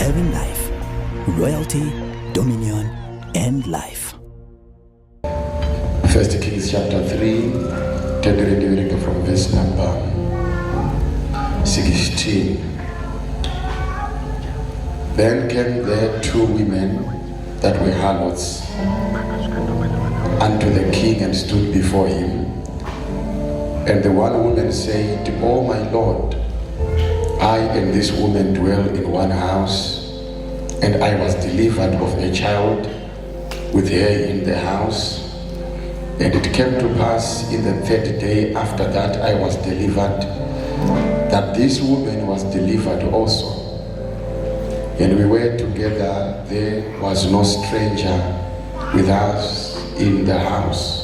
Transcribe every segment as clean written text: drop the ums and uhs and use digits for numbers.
Having life, royalty, dominion, and life. First Kings chapter 3, tendere ndiverenge from verse number 16. Then came there two women that were harlots unto the king and stood before him. And the one woman said, O my lord, I and this woman dwell in one house, and I was delivered of a child with her in the house. And it came to pass in the third day after that I was delivered, that this woman was delivered also. And we were together, there was no stranger with us in the house,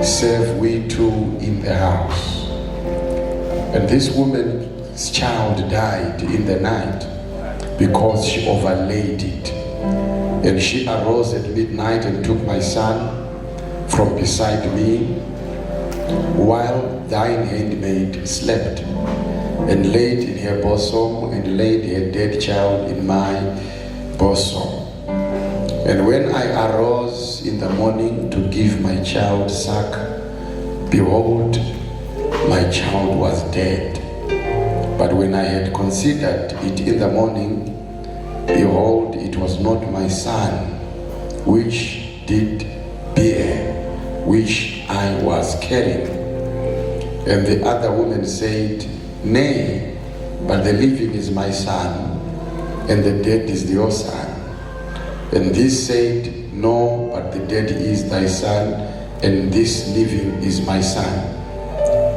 save we two in the house. And this woman's child died in the night because she overlaid it. And she arose at midnight and took my son from beside me while thine handmaid slept, and laid in her bosom, and laid her dead child in my bosom. And when I arose in the morning to give my child suck, behold, my child was dead. But when I had considered it in the morning, behold, it was not my son which did bear, which I was carrying. And the other woman said, Nay, but the living is my son, and the dead is your son. And this said, No, but the dead is thy son, and this living is my son.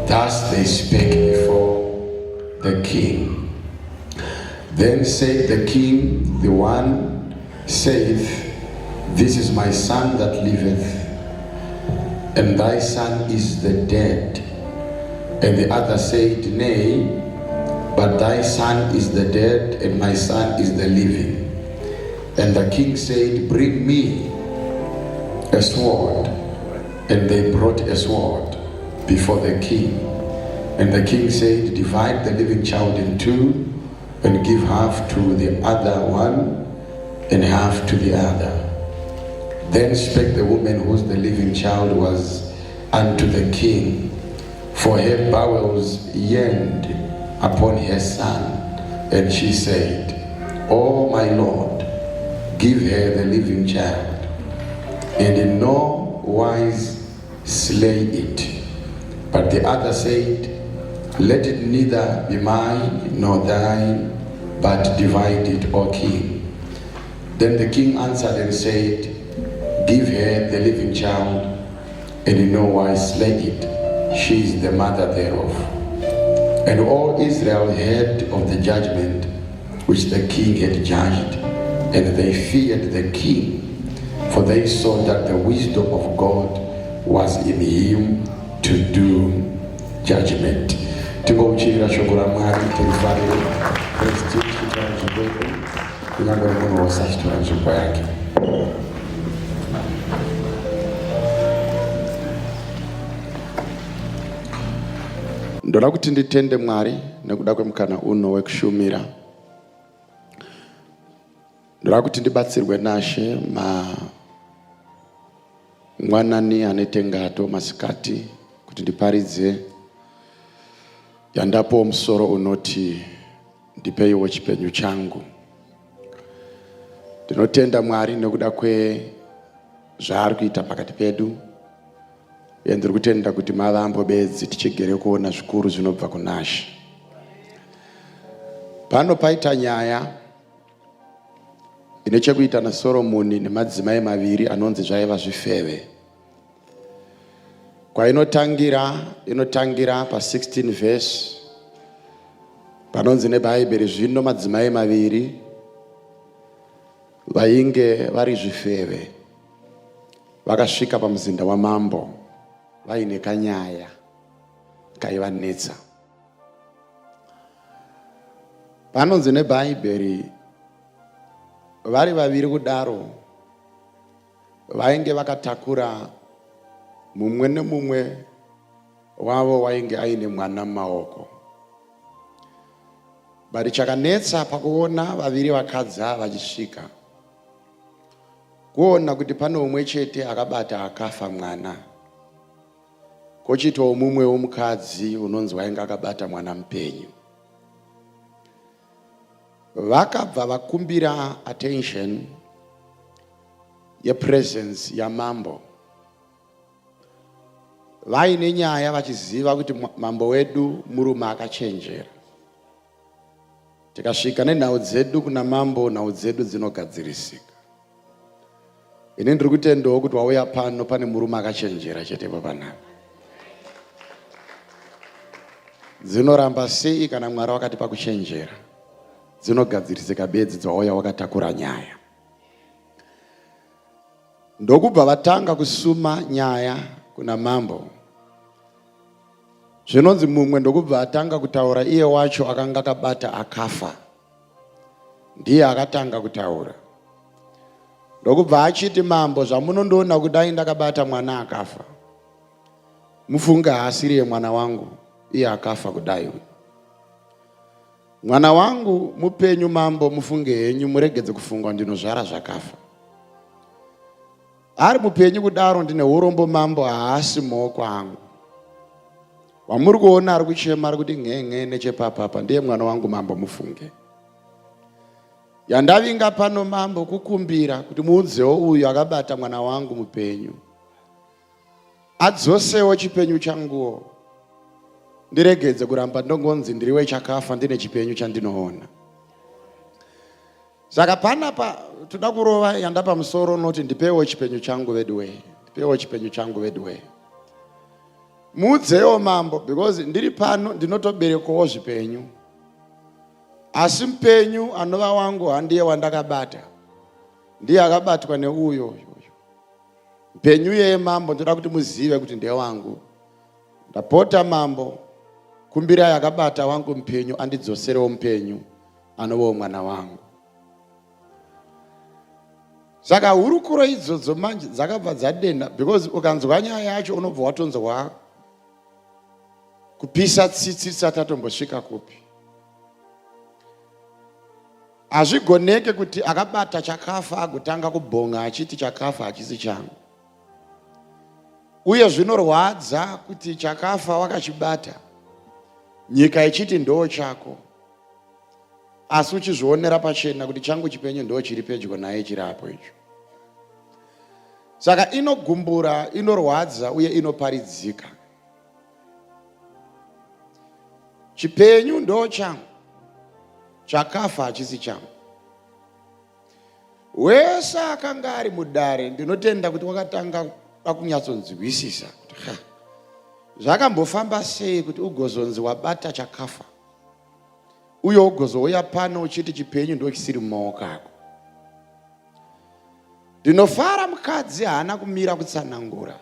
Thus they spake before the king. Then said the king, The one saith, This is my son that liveth, and thy son is the dead. And the other said, Nay, but thy son is the dead, and my son is the living. And the king said, Bring me a sword. And they brought a sword before the king. And the king said, Divide the living child in two, and give half to the other one, and half to the other. Then spake the woman whose the living child was unto the king, for her bowels yearned upon her son. And she said, O my lord, give her the living child, and in no wise slay it. But the other said, Let it neither be mine nor thine, but divide it, O king. Then the king answered and said, Give her the living child, and in no wise slay it. She is the mother thereof. And all Israel heard of the judgment which the king had judged, and they feared the king, for they saw that the wisdom of God was in him to do judgment. Tingouchirira shoko raMwari tirifarire. Kristu tichitora nzvimbo yedu, kunyange munhu wose achitora nzvimbo yake. Ndoda kuti nditende Mwari nekuda kwemukana uno wekushumira. Ndoda kuti ndibatsirwe naShe mangwanani ane ngato masikati kuti ndiparidze yandapiwa musoro unoti ndipeiwo chipenyu changu. Ndinotenda Mwari nekuda kwezvaari kuita pakati pedu, uye ndiri kutenda kuti mavambo bedzi tichigere kuona zvikuru zvinobva kunaShe. Pano paita nyaya ine chekuita naSoromoni nemadzimai maviri anonzi zvaiva zvifeve. Kwainotangira inotangira pa16 verse panonzi neBhaibheri, zvino madzimai maviri vainge vari zvifeve vakasvika pamuzinda wamambo vaine kanyaya kaivanetsa. Panonzi neBhaibheri vari vaviri kudaro vainge vakatakura mumwe nemumwe wavo wainge aine mwana mumaoko. But chakanetsa pakuona vaviri vakadzi ava vachisvika kuona kuti pane umwe chete akabata akafa mwana kochitawo mumwewo mukadzi unonzi wainge akabata mwana mupenyu. Vakabva vakumbira attention yepresence yamambo vaine nyaya vachiziva kuti mambo wedu murume akachenjera. Tikasvika nenhau dzedu kuna mambo, nhau dzedu dzinogadzirisika. Ini ndiri kutendawo kuti wauya pano pane murume akachenjera chetepo panapa. Dzinoramba sei kana Mwari wakatipa kuchenjera? Dzinogadzirisika bedzi dzawauya wakatakura nyaya. Ndokubva vatanga kusuma nyaya kuna mambo. Zvinonzi mumwe ndokubva atanga kutaura iye wacho akanga akabata akafa. Ndiye akatanga kutaura. Ndokubva achiti mambo zvamunondiona kudai ndakabata mwana akafa. Mufunge haasiriye mwana wangu iye akafa kudai uyu. Mwana wangu mupenyu mambo mufunge henyu muregedze kufunga ndinozvara zvakafa. Ari mupenyu kudaro ndine urombo mambo haasi mumaoko angu. Wamuri kuona ari kuchema ari kuti nhenhe nechepapapa ndiye mwana wangu mambo mufunge. Yandavinga pano mambo kukumbira kuti muudzewo uyu akabata mwana wangu mupenyu. Adzosewo chipenyu changuwo. Ndiregedze kuramba ndongonzi ndiri wechakafa ndine chipenyu chandinoona. Saka panapa toda kurova yanda pamusoro unoti ndipewo chipenyu changu veduwee, ndipewo chipenyu changu veduwee. Muudzewo mambo because ndiri pano ndinotoberekowo zvipenyu. Asi mupenyu anova wangu handiye wandakabata. Ndiye akabatwa neuyo uyo. Mpenyu yeye mambo ndoda kuti muzive kuti ndewangu. Ndapota mambo kumbirai akabata wangu mupenyu andidzoserewo mupenyu anovawo mwana wangu. Saka hurukuro idzodzo manje dzakabva dzadena because ukanzwa nyaya yacho unobva watonzwa kupisa tsitsi tisati tatombosvika kupi. Hazvigoneke kuti akabata chakafa agotanga kubhonga achiti chakafa hachisi changu. Uye zvinorwadza kuti chakafa wakachibata nyika ichiti ndoo chako asi uchizvionera pachena kuti changu chipenyu ndoo chiri pedyo naye chiri apo icho. Saka inogumbura, inorwadza uye inoparidzika. Chipenyu ndo changu, chakafa hachisi changu. Wese akanga ari mudare ndinotenda kuti wakatanga kunyatsonzwisisa kuti ha zvakambofamba sei kuti ugozonzi wabata chakafa uye ugozouya pano uchiti chipenyu ndochisiri mumaoko ako. Ndinofara mukadzi haana kumira kutsanangura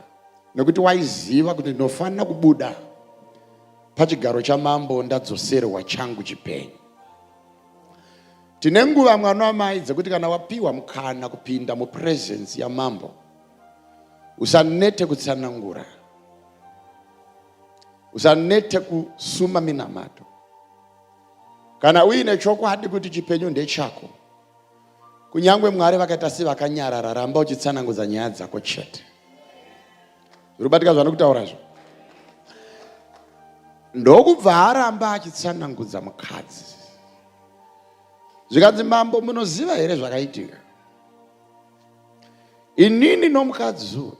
nekuti waiziva kuti ndinofanira kubuda pachigaro chamambo ndadzoserwa changu chipenyu. Tine nguva mwana wamai dzekuti kana wapiwa mukana kupinda mupresence yamambo usanete kutsanangura, usanete kusuma minamato. Kana uine chokwadi kuti chipenyu ndechako, Kunyangwe Mwari vakaita sevakanyarara, ramba uchitsanangudza nyaya dzako chete. Zviri kubatika zvanokutaura izvo. Ndokubva aramba achitsanangudza mukadzi. Zvikanzi, mambo munoziva here zvakaitika? Inini nomukadzi uyu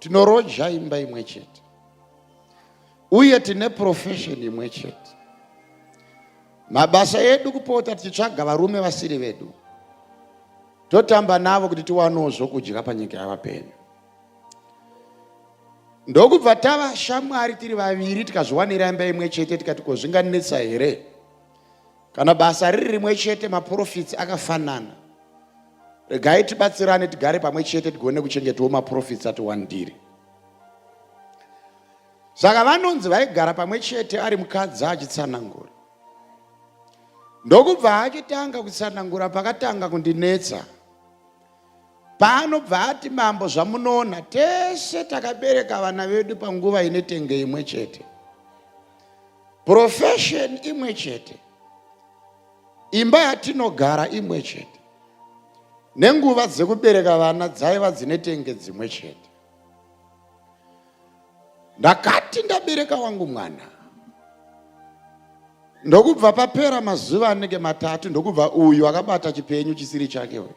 tinoroja imba imwe chete uye tine profession imwe chete. Mabasa edu kupota tichitsvaga varume vasiri vedu totamba navo kuti tiwanewo zvokudya panyika yavapenyu. Ndokubva tava shamwari tiri vaviri tikazviwanira imba imwe chete tikati ko zvinganetsa here kana basa riri rimwe chete maprofits akafanana regai tibatsirane tigare pamwe chete tigone kuchengetawo maprofits atiwandire. Saka vanonzi vaigara pamwe chete ari mukadzi achitsanangura. Ndokubva achitanga kutsanangura pakatanga kundinetsa. Paanobva ati mambo zvamunoona tese takabereka vana vedu panguva inetenge imwe chete. Profession imwe chete. Imba yatinogara imwe chete. Nenguva dzekubereka vana dzaiva dzinetenge dzimwe chete. Ndakati ndabereka wangu mwana. Ndokubva papera mazuva anenge matatu ndokubva uyu akabata chipenyu chisiri chake uyu.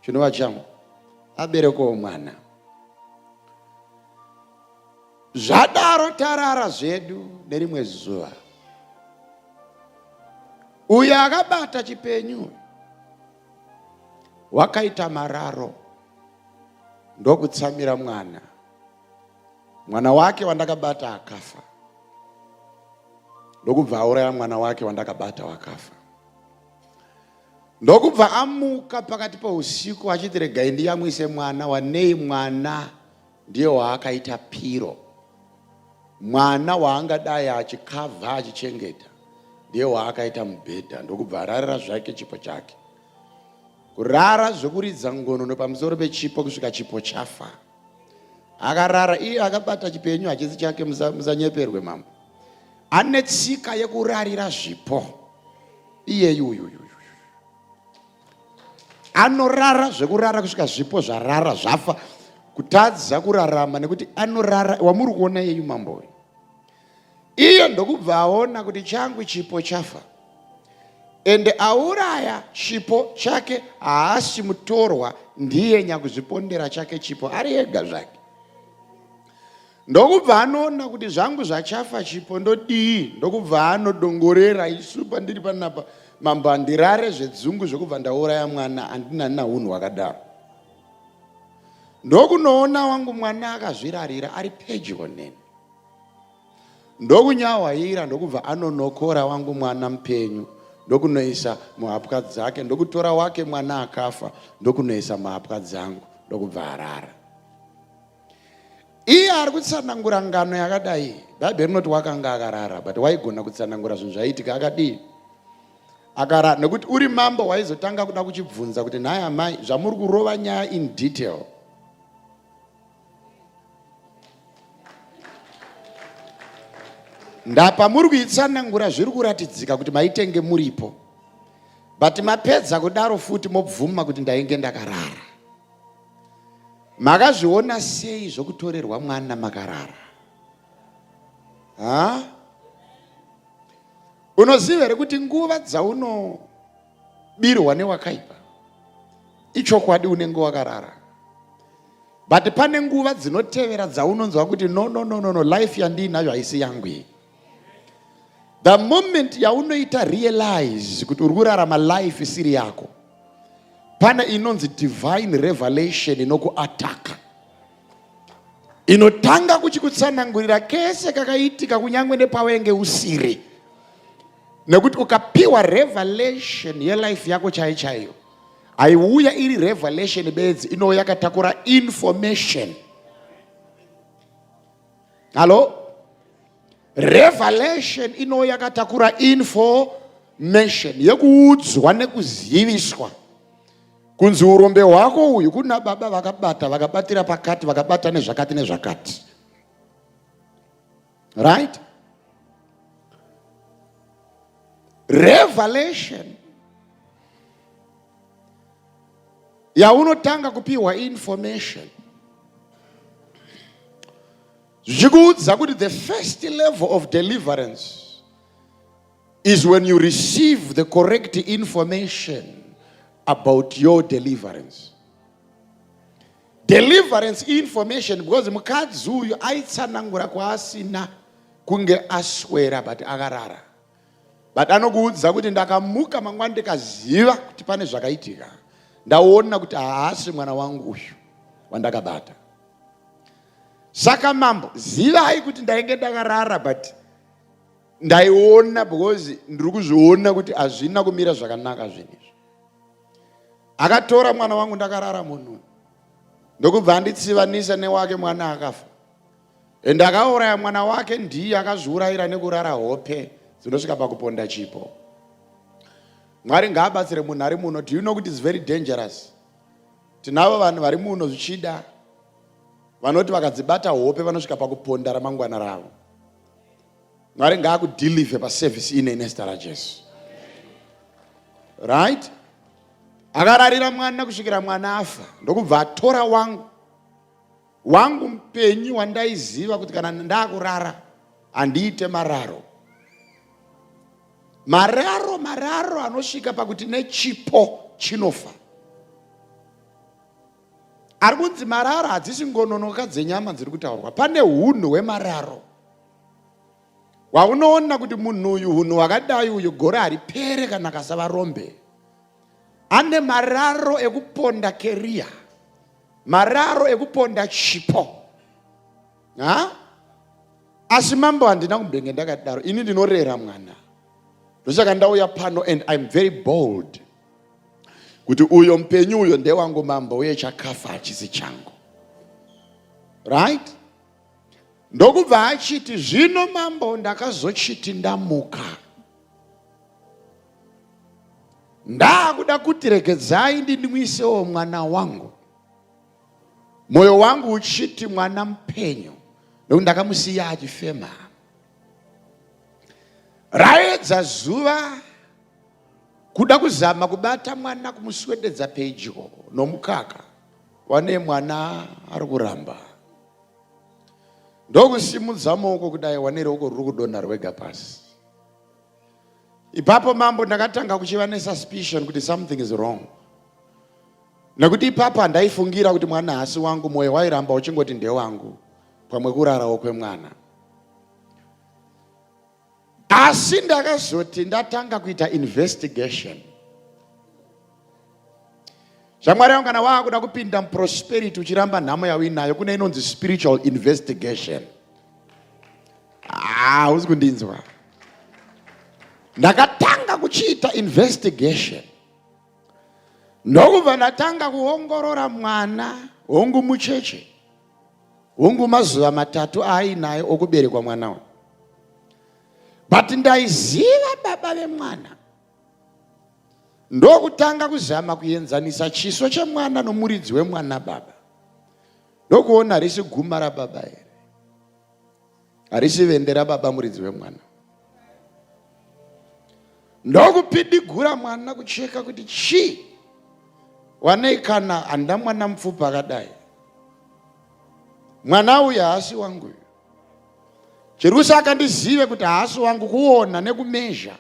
Chinova changu. Aberekowo mwana. Zvadaro tarara zvedu nerimwe zuva. Uyo akabata chipenyu wakaita mararo ndokutsamira mwana. Mwana wake wandakabata akafa. Ndokubva auraya mwana wake wandakabata wakafa. Ndokubva amuka pakati pousiku achiti regai ndiyamwise mwana wanei mwana ndiye waakaita piro mwana waangadai achikavha achichengeta ndiye waakaita mubhedha ndokubva ararira zvake chipo chake kurara zvekuridza ngonono pamusoro pechipo kusvika chipo chafa akarara iye akabata chipenyu hachisi chake musanyeperwe mambo ane tsika yekurarira zvipo iyeyu uyuyu anorara zvekurara kusvika zvipo zvarara zvafa kutadza kurarama nekuti anorara wamuri kuona iyeyu mambo uyu iye ndokubva aona kuti changu chipo chafa ende auraya chipo chake haasi mutorwa ndiye nyakuzvipondera chake chipo ari ega zvake Ndokubva anoona kuti zvangu zvachafa chipo ndodii ndokubva anodongorera isu pandiri panapa mambo handirare zvedzungu zvekubva ndauraya mwana handina na hunhu hwakadaro ndokunoona wangu mwana akazvirarira ari pedyo neni ndokunyahwaira ndokubva anonokora wangu mwana mupenyu ndokunoisa muhapwa dzake ndokutora wake mwana akafa ndokunoisa muhapwa dzangu ndokubva arara Iye ari kutsanangura ngano yakadai. Bhaibheri rinoti wakanga akarara, but waigona kutsanangura zvinhu zvaiitika akadii? Akarara nekuti uri mambo waizotanga kuda kuchibvunza kuti nhai amai zvamuri kurova nyaya in detail. Ndapa muri kuitsanangura zviri kuratidzika kuti maitenge muripo. But mapedza kudaro futi mobvuma kuti ndainge ndakarara. Makazviona sei zvokutorerwa mwana makarara? Ha? Unoziva here kuti nguva dzaunobirwa newakaipa ichokwadi unenge wakarara but pane nguva dzinotevera dzaunonzwa kuti no no no no no life yandiinayo haisi yangu iyi the moment yaunoita realize kuti uri kurarama life isiri yako pane inonzi divine revelation inokuataka inotanga kuchikutsanangurira kese kakaitika kunyange nepawenge usiri nekuti ukapiwa revelation yelife yako chaiyo chaiyo haiuya iri revelation bedzi inouya yakatakura information hallo Revelation inouya yakatakura information yekuudzwa nekuziviswa kunzi urombe hwako uyu kuna baba vakabata vakabatira pakati vakabata nezvakati nezvakati right revelation yaunotanga kupiwa information zvichikuudza kuti the first level of deliverance is when you receive the correct information about your deliverance deliverance information because mukadzi uyu aitsanangura kwaasina kunge aswera but akarara but anokuudza kuti ndakamuka mangwani ndikaziva kuti pane zvakaitika ndaona kuti haasi mwana wangu uyu wandakabata Saka mambo zivai kuti ndainge ndakarara but ndaiona because ndiri kuzviona kuti hazvina kumira zvakanaka zvinhu izvi. Akatora mwana wangu ndakarara munhu ndokubva anditsivanisa newake mwana akafa and akauraya mwana wake ndiye akazviurayira nekurara hope dzinosvika pakuponda chipo. Mwari ngaabatsire munhu ari muno. Do you know kuti it's very dangerous? Tinavo vanhu vari muno zvichida vanoti vakadzibata hope vanosvika pakuponda ramangwana ravo. Mwari ngaakudhilivhe paservice ine nezita raJesu. Right, akararira mwana kusvikira mwana afa, ndokubva atora wangu wangu mupenyu wandaiziva kuti kana ndakurara handiite mararo mararo mararo anosvika pakuti nechipo chinofa. Ari kunzi mararo hadzisi ngononoka dzenyama dziri kutaurwa. Pane hunhu hwemararo waunoona kuti munhu uyu hunhu hwakadai, uyu gore haripere kana akasava rombe. Ane mararo ekuponda keriya, mararo ekuponda chipo. Ha? Asi mambo, handina kumbenge ndakadaro. Ini ndinorera mwana, ndosaka ndauya pano, and I'm very bold kuti uyo mupenyu uyo ndewangu mambo, uye chakafa hachisi changu. Right, ndokubva achiti, "Zvino mambo, ndakazochiti ndamuka, ndaakuda kuti regedzai ndinwisewo mwana wangu, mwoyo wangu uchiti mwana mupenyu, nekuti ndakamusiya achifema. Raedza zuva, kuda kuzama kubata mwana, kumuswededza pedyo nomukaka, wane mwana ari kuramba. Ndokusimudza maoko kudai, wane ruoko ruri kudonha rwega pasi." Ipapo mambo, ndakatanga kuchiva nesuspicion kuti something is wrong, nekuti ipapo handaifungira kuti mwana haasi wangu. Mwoyo wairamba uchingoti ndewangu, pamwe kurarawo kwemwana. Asi ndakazoti ndatanga kuita investigation, zvamwari yangu, kana waakuda kupinda muprosperity uchiramba nhamo yauinayo, kune inonzi spiritual investigation. Ah, usi kundinzwa? Ndakatanga kuchiita investigation, ndokubva ndatanga kuongorora mwana. Hongu mucheche, hongu mazuva 3 aainayo okuberekwa mwana uyu, but ndaiziva baba vemwana. Ndokutanga kuzama kuenzanisa chiso chemwana nomuridzi wemwana, baba. Ndokuona harisi guma rababa here, harisi vende rababa muridzi wemwana. Ndokupidigura mwana kucheka kuti chii, wanei kana handa mwana mupfupi akadai. Mwana uyu haasi wangu uyu. Chiri kusaka ndizive kuti haasi wangu kuona nekumezha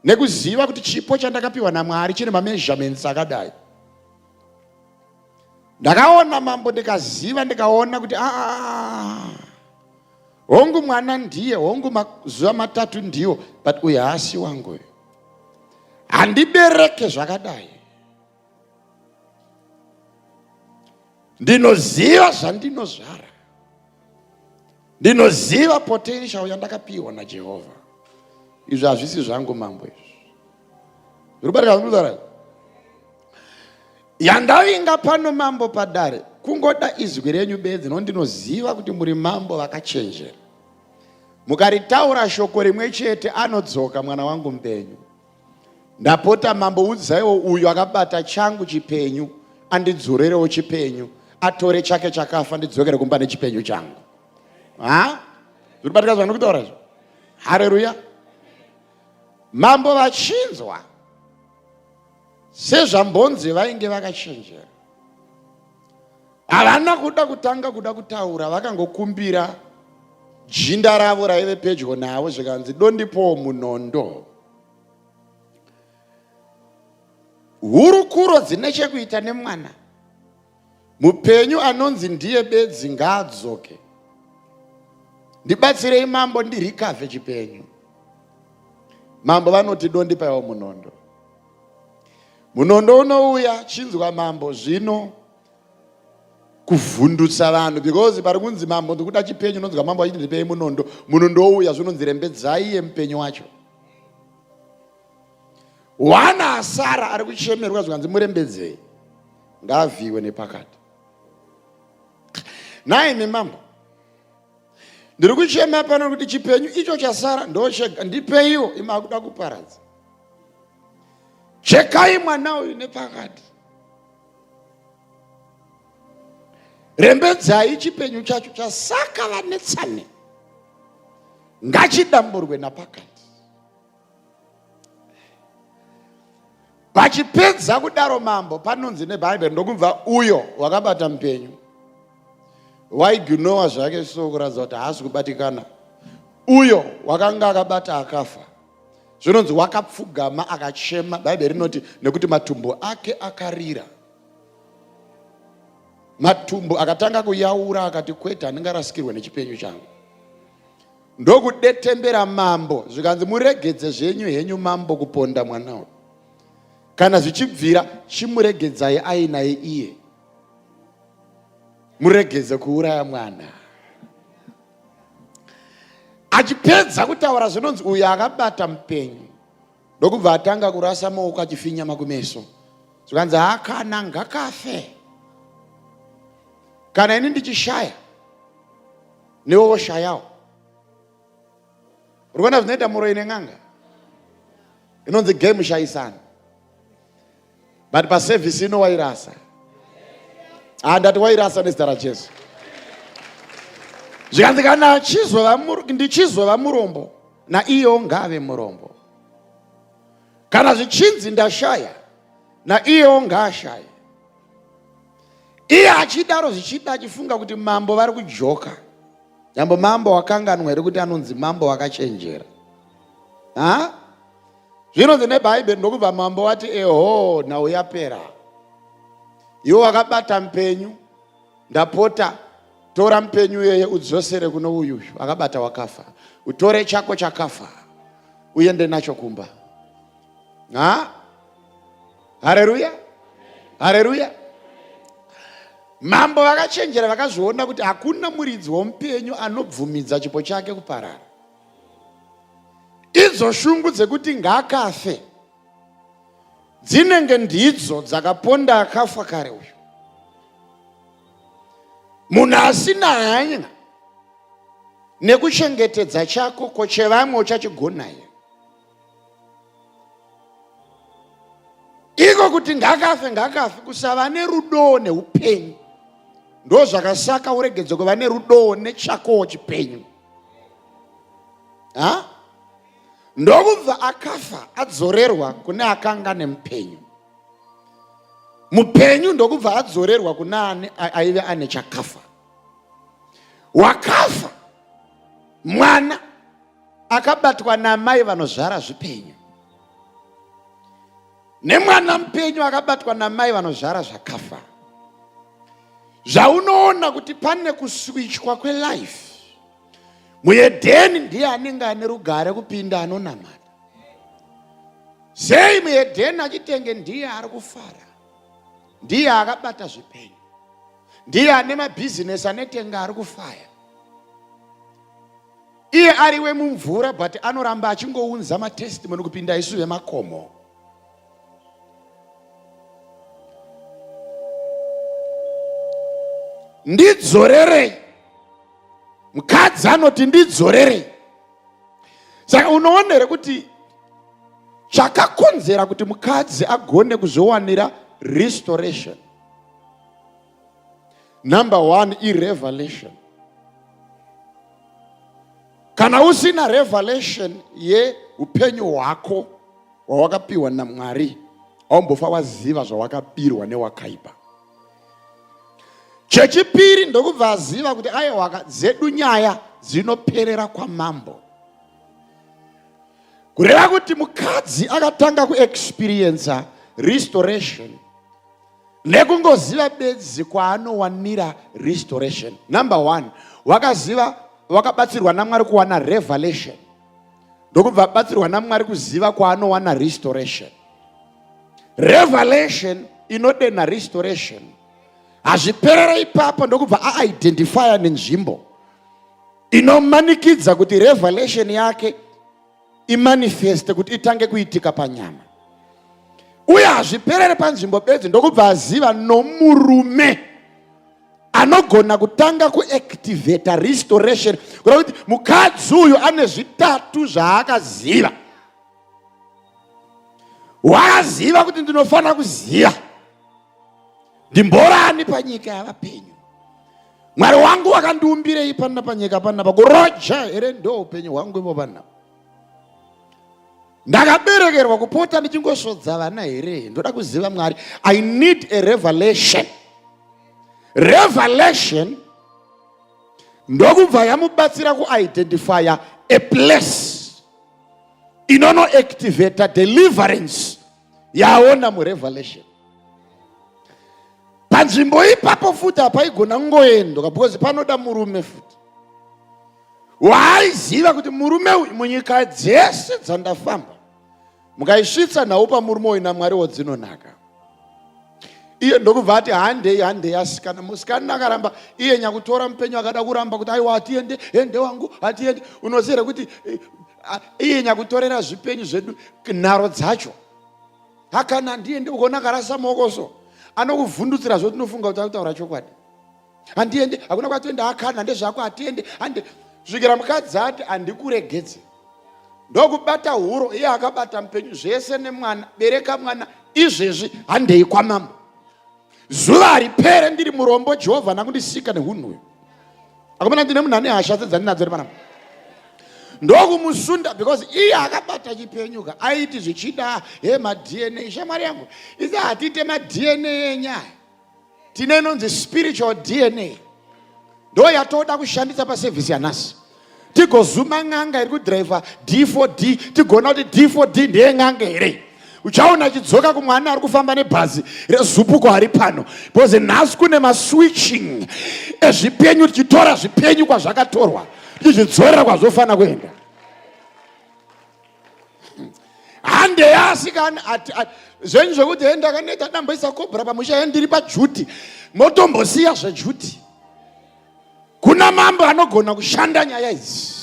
nekuziva kuti chipo chandakapiwa naMwari chine mameasurements akadai. Ndakaona mambo, ndikaziva, ndikaona kuti aa, hongu mwana ndiye, hongu mazuva 3 ndiwo, but uyu haasi wangu uyu, handibereke zvakadai. Ndinoziva zvandinozvara, ndinoziva potential yandakapiwa naJehovha. Izvi hazvisi zvangu mambo, izvi zviri yandavinga pano mambo padare. Kungoda izwi renyu bedzi, no ndinoziva kuti muri mambo vakachenjera. Mukaritaura shoko rimwe chete, anodzoka mwana wangu mupenyu. Ndapota mambo, udzaiwo uyu akabata changu chipenyu andidzorerewo chipenyu, atore chake chakafa, ndidzokere kumba nechipenyu changu. Ha, zviri batika zvandikutaura izvo? Hareruya! Mambo vachinzwa, sezvambonzi vainge vakachenjera, havana kuda kutanga kuda kutaura. Vakangokumbira jinda ravo raive pedyo navo, zvikanzi, "Dondipowo munondo." Hurukuro dzine chekuita nemwana mupenyu anonzi ndiye bedzi ngaadzoke. "Ndibatsirei mambo, ndirecover chipenyu." Mambo vanoti, "Dondipaiwo munondo." Munondo unouya. Chinzwa mambo, zvino kuvhundutsa vanhu, because pari kunzi, "Mambo, ndikuda chipenyu," unonzwa mambo achiti, "Ndipei munondo." Munondo ouya, zvinonzi, "Rembedzai yemupenyu wacho." Wana asara ari kuchemerwa, zvikanzi, "Murembedzei, ngaavhiwe nepakati." Naimi mambo, ndiri kuchema pano kuti chipenyu icho chasara ndochega, ndipeiwo. Imakuda kuparadza. "Chekai mwana uyu nepakati, rembedzai chipenyu chacho chasaka, vanetsane, ngachidamburwe napakati." Vachipedza kudaro mambo, panonzi neBhaibheri ndokubva uyo wakabata mupenyu waiginowa zvake so kuratidza kuti haasi kubatikana. Uyo wakanga akabata akafa zvinonzi wakapfugama akachema. Bhaibheri rinoti nekuti matumbu ake akarira, matumbu akatanga kuyaura, akati kwete, handingarasikirwe nechipenyu changu. Ndokudetembera mambo, zvikanzi muregedze zvenyu henyu mambo kuponda mwana uyu, kana zvichibvira chimuregedzai ainaye iye, muregedze kuuraya mwana. Achipedza kutaura zvinonzi uyu akabata mupenyu ndokubva atanga kurasa maoko achifinyama kumeso, zvikanzi hakana ngakafe, kana ini ndichishaya newe woshayawo. Uri kuona zvinoita muroyi nen'anga inonzi game shayisana, but pasevhisi ino wairasa. Ah, ndati wairasa nezita raJesu. Zvikanzi kana ndichizova murombo naiyewo ngaave murombo, kana zvichinzi ndashaya naiyewo ngaashaye. Iye achidaro zvichida achifunga kuti mambo vari kujoka. Nyambo mambo wakanganwa here kuti anonzi mambo wakachenjera? Ha? Zvinonzi neBhaibheri ndokubva mambo wati eho nhau yapera. Iwe wakabata mupenyu, ndapota tora mupenyu iyeye udzosere kuno uyuyu akabata wakafa. Utore chako chakafa uende nacho kumba. Ha? Hareruya. Hareruya. Mambo vakachenjera vakazviona kuti hakuna muridzi womupenyu anobvumidza chipo chake kuparara. Idzo shungu dzekuti ngaakafe dzinenge ndidzo dzakaponda akafa kare uyu. Munhu asina hanya nekuchengetedza chako ko chevamwe uchachigona here? Iko kuti ngakafe ngakafe, kusava nerudo neupenyu ndozvakasaka uregedze kuva nerudo nechakowo chipenyu. Ha? Ndokubva akafa adzorerwa kune akanga nemupenyu. Mupenyu ndokubva adzorerwa kune aive ane chakafa. Wakafa mwana akabatwa namai vanozvara zvipenyu, nemwana mupenyu akabatwa namai vanozvara zvakafa. Zvaunoona kuti pane kuswichwa kwelife muEdheni, ndiye anenge ane rugare kupinda anonamata. Sei muEdheni achitenge ndiye ari kufara, ndiye akabata zvipenyu, ndiye ane mabhizinesi anetenga ari kufaya, iye ari wemumvura but anoramba achingounza matestimony kupinda isu vemakomo. Ndidzorerei. Mukadzi anoti ndidzorerei. Saka unoona here kuti chakakonzera kuti mukadzi agone kuzviwanira restoration, number one irevelation. Kana usina revelation yeupenyu hwako hwawakapiwa naMwari, haumbofa waziva zvawakabirwa newakaipa. Chechipiri ndokubva aziva kuti aiwa dzedu nyaya dzinoperera kwamambo. Kureva kuti mukadzi akatanga kuexperiencer restoration nekungoziva bedzi kwaanowanira restoration. Number one, wakaziva, wakabatsirwa naMwari kuwana revelation, ndokubva abatsirwa naMwari kuziva kwaanowana restoration. Revelation inodenha restoration. Hazviperere ipapo, ndokubva aidentifya nenzvimbo inomanikidza kuti revelation yake imanifeste, kuti itange kuitika panyama. Uye hazviperere panzvimbo bedzi, ndokubva aziva nomurume anogona kutanga kuactivata restoration. Kureva kuti mukadzi uyu ane zvitatu zvaakaziva. Wakaziva kuti ndinofanira kuziva ndimborani panyika yavapenyu, Mwari wangu wakandiumbirei panapa panyika panapa, kuroja here ndo upenyu hwangu ivo panapa. Ndakaberekerwa kupota ndichingosvodza vana here? Ndoda kuziva Mwari. I need a revelation. Revelation ndokubva yamubatsira kuidentifya a place inonoactivata deliverance yaona murevelation. Panzvimbo ipapo futi hapaigona kungoendwa because panoda murume futi waaiziva kuti murume uyu munyika dzese dzandafamba mukaisvitsa nhau pamurume uyu naMwari wodzinonaka. Iye ndokubva ati handei, handei asikana. Musikana akaramba, iye nyakutora mupenyu akada kuramba kuti aiwa hatiende, ende wangu hatiende. Unoziva here kuti iye nyakutorera zvipenyu zvedu nharo dzacho hakana handiende. Ukaona akarasa maoko so anokuvhundutsira zvoti unofunga kuti akutaura chokwadi. Handiende, hakuna kwatoenda, hakana ndezvako, hatiende, hande. Svikira mukadzi ati handikuregedze, ndokubata huro, iye akabata mupenyu zvese nemwana. Bereka mwana izvezvi, handei kwamambo. Zuva haripere ndiri murombo. Jehovha nakundisika nehunhu uyu. Akomana, ndine munhu ane hasha sedzandinadzo ri panapa. Ndokumusunda because iye akabata chipenyuka aiti zvichida he maDNA. Shamwari yangu, isi hatiite maDNA enyaya, tine inonzi spiritual DNA, ndo yatoda kushandisa pasevhisi yanhasi. Tigozuma n'anga iri kudhiraivha D4D, tigoona kuti D4D ndeye n'anga here. Uchaona achidzoka kumwana ari kufamba nebhazi rezupuko ari pano, because nhasi kune maswitching ezvipenyu, tichitora zvipenyu kwazvakatorwa tichizvidzorera kwazvofanira kuenda. Hande asikana, zvenyu zvekuti he ndakaneta damboisa kobra pamusha, he ndiri pajuti, motombosiya zvejuti. Kuna mambo anogona kushanda nyaya idzi.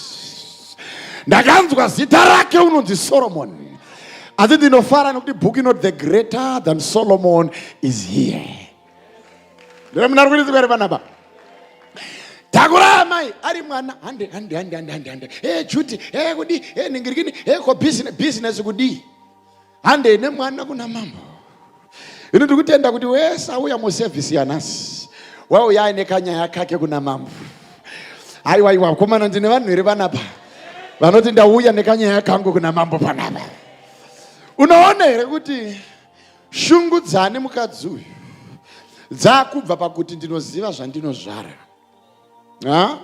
Ndakanzwa zita rake unonzi Solomon, asi ndinofara nekuti bhuku inoti the greater than Solomon is here. Ndine munhu ari kuitiswa here panapa? Takura amai ari mwana, hande, hande, hande, hande, hande, hande, e juti, e kudi, e ningirikini, e ko business, business kudii, hande nemwana kuna mambo. Ino ndikutenda kuti wese auya musevhisi yanhasi wauya aine kanyaya kake kuna mambo. Aiwa iwa komana, ndine vanhu here vanapa vanoti ndauya nekanyaya kangu kuna mambo panapa? Unoona here kuti shungu dzane mukadzi uyu dzakubva pakuti ndinoziva zvandinozvara? Ha?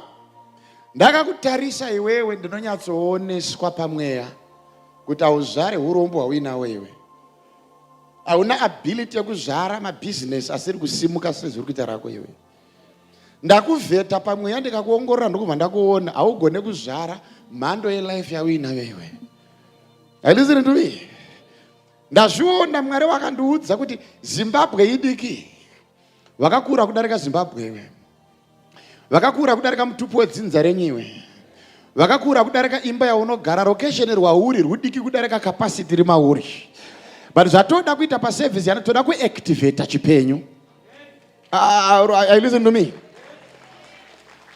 Ndakakutarisa iwewe, ndinonyatsooneswa pamweya kuti hauzvare urombo hauinawo iwe. Hauna ability yekuzvara mabhizinesi asiri kusimuka sezviri kuita rako iwe. Ndakuvheta pamweya, ndikakuongorora, ndokubva ndakuona haugone kuzvara mhando yelife yauinayo iwe. Listen to me. Ndazviona, Mwari wakandiudza kuti Zimbabwe idiki, vakakura kudarika Zimbabwe iwe, vakakura kudarika mutupo wedzinza renyu iwe, vakakura kudarika imba yaunogara. Location rwauri rudiki kudarika capacity iri mauri. But zvatoda kuita pasevhisi yana, toda kuactivata chipenyu. Listen to me.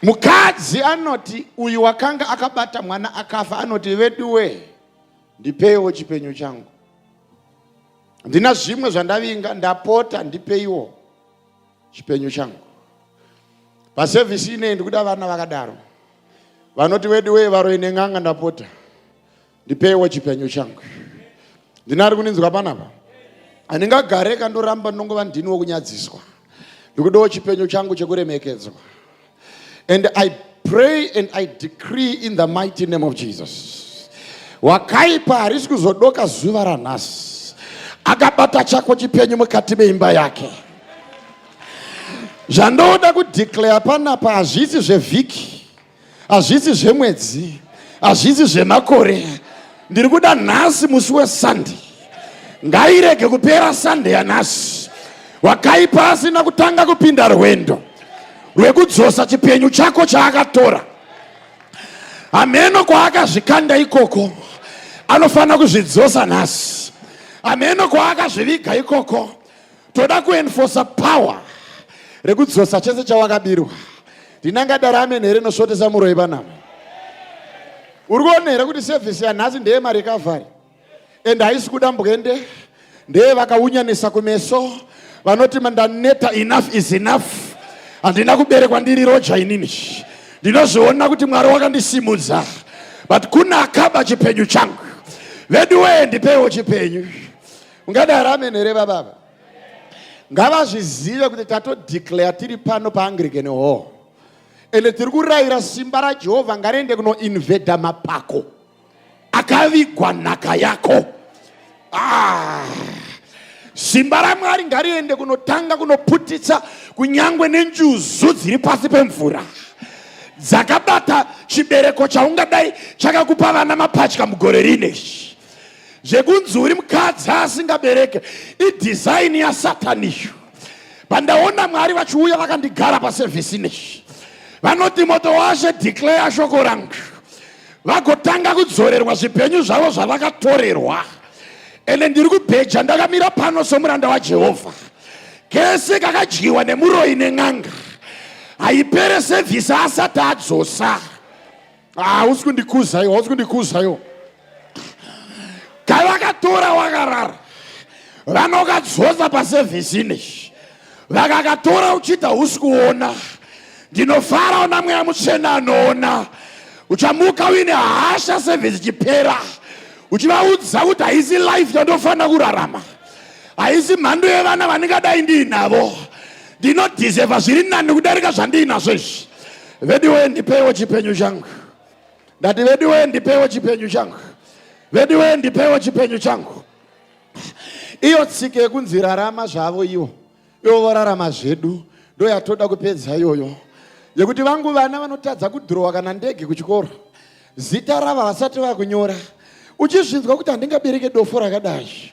Mukadzi anoti uyu wakanga akabata mwana akafa anoti, veduwe, ndipeiwo chipenyu changu, ndina zvimwe zvandavinga, ndapota ndipeiwo chipenyu changu. Pasevhisi inei ndikuda vana vakadaro vanoti, weduwe, varoi nen'anga, ndapota ndipeiwo chipenyu changu. Ndina ari kuninzwa panapa? Handingagare kandoramba ndinongova ndini wokunyadziswa. Ndikudawo chipenyu changu chekuremekedzwa. And I pray and I decree in the mighty name of Jesus, wakaipa harisi kuzodoka zuva ranhasi akabata chako chipenyu mukati meimba yake. Zvandoda kudeclare panapa hazvisi zvevhiki, hazvisi zvemwedzi, hazvisi zvemakore. Ndiri kuda nhasi, musi weSunday, ngairege kupera Sunday yanhasi wakaipa asina kutanga kupinda rwendo rwekudzosa chipenyu chako chaakatora. Hameno kwaakazvikanda ikoko, anofanira kuzvidzosa nhasi. Hameno kwaakazviviga ikoko, toda kuenforsa power rekudzosa chese chawakabirwa. Ndinangadara amen here inosvotesa muroi panapa? Uri kuona here kuti sevhisi yanhasi ndeyemarecovery and haisi kuda mbwende, ndeye vakaunyanisa kumeso vanoti ndaneta, enough is enough, handina kuberekwa ndiri roja inini, ndinozviona kuti Mwari wakandisimudza, but kuna akaba chipenyu changu. Veduwee, ndipeiwo chipenyu. Ungadaro amen here bababa? Ngavazvizive kuti tatodeclare tiri pano paAnglican Hall, ende tiri kurayira simba raJehovha ngariende kunoinvhedha mapako akavigwa nhaka yako. Ah, simba raMwari ngariende kunotanga kunoputitsa kunyangwe nenjuzu dziri pasi pemvura dzakabata chibereko chaungadai chakakupa vana mapatya mugore rine. Zvekunzi uri mukadzi asingabereke idhizaini yaSatani. Pandaona Mwari vachiuya vakandigara pasevhisi neshi, vanoti, "Moto washe, declare shoko rangu," vagotanga kudzorerwa zvipenyu zvavo zvavakatorerwa. Ende ndiri kubheja ndakamira pano somuranda waJehovha, kese kakadyiwa nemuroyi nen'anga haipere sevhisi asati adzosa. Hausi kundikuza iwo, hausi kundikuza iwo. Kavakatora wakarara vanokadzosa pasevhisi ineshi, vakakatora uchiita husi kuona. Ndinofara una Mweya Mutsvene anoona. Uchamuka uine hasha sevhisi ichipera, uchivaudza kuti haisi life yandofanira kurarama, haisi mhando yevana vandingadai ndiinavo, ndinodhizevha zviri nani kudarika zvandiinazvo izvi. Vediwe, ndipeiwo chipenyu changu. Ndati, vediwe, ndipeiwo chipenyu changu. Vediwe, ndipeiwo chipenyu changu. Iyo tsika yekunzi rarama zvavo ivo, ivo vorarama zvedu, ndo yatoda kupedza iyoyo, yekuti vangu vana vanotadza kudhirowa kana ndege kuchikoro, zita rava vasati vakunyora, uchizvinzwa kuti handingabereke dofo rakadai.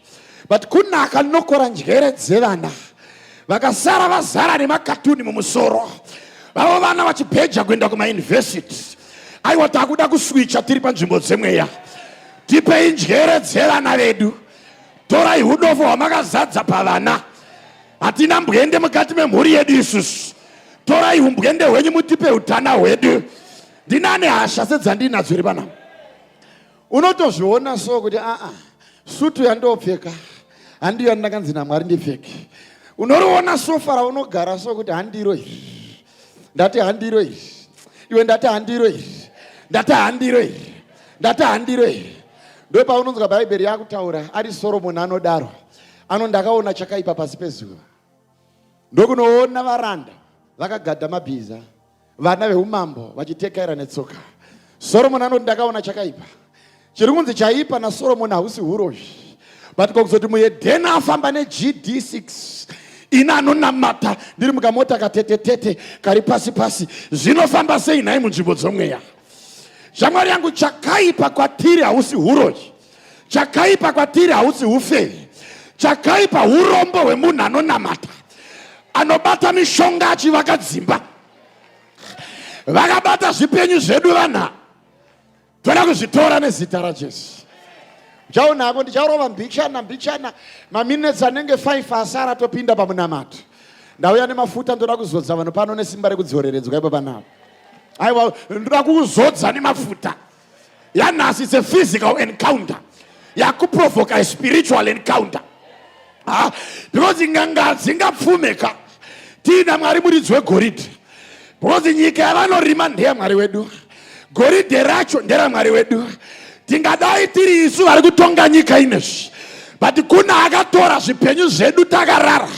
But kunaka nokora njere dzevana vakasara vazara nemakatuni mumusoro vavo, vana vachibheja kuenda kumayunivhesiti. Aiwa, takuda kuswicha tiri panzvimbo dzemweya. Tipei njere dzevana vedu. Torai udofo hwamakazadza pavana. Hatina mbwende mukati memhuri yedu isusu. Torai umbwende hwenyu, mutipe utana hwedu. Ndinane hasha sedzandinadzo iri panapa. Unotozviona so kuti aa, sutu yandopfeka handiyo yandakanzi naMwari ndipfeke. Unoriona sofa raunogara so kuti handiro iri. Ndati handiro iri iwe, ndati handiro iri, ndati handiro iri, ndati handiro iri. Ndo paunonzwa Bhaibheri yakutaura ari Soromoni anodaro, ano ndakaona chakaipa pasi pezuva, ndokunoona varanda vakagadha mabhiza, vana veumambo vachitekaira netsoka. Soromoni anoti ndakaona chakaipa. Chiri kunzi chaipa naSoromoni hausi urozvi, but kwakuzoti muhedheni afamba neGD6, ina anonamata ndiri mukamota katetetete kari pasi pasi, zvinofamba sei nhai munzvimbo dzomweya? Shamwari yangu, chakaipa kwatiri hausi urozvi, chakaipa kwatiri hausi ufeve, chakaipa urombo hwemunhu anonamata anobata mishonga achivaka dzimba. Vakabata zvipenyu zvedu vanha, toda kuzvitora nezita raJesu. Uchaonako ndicharova mbichana mbichana, maminutes anenge 5 asara topinda pamunamato. Ndauya nemafuta, ndoda kuzodza vanhu pano nesimba rekudzoreredzwa ipo panapa. Aiwa, ndoda kuzodza nemafuta yanhasi. It's a physical encounter yakuprovoka a spiritual encounter. Ah, because nganga dzingapfumeka tiina Mwari muridzi wegoridhe, because nyika yavanorima ndeyaMwari wedu, goridhe racho nderaMwari wedu. Tingadai tiri isu vari kutonga nyika inezvi, but kuna akatora zvipenyu zvedu takarara.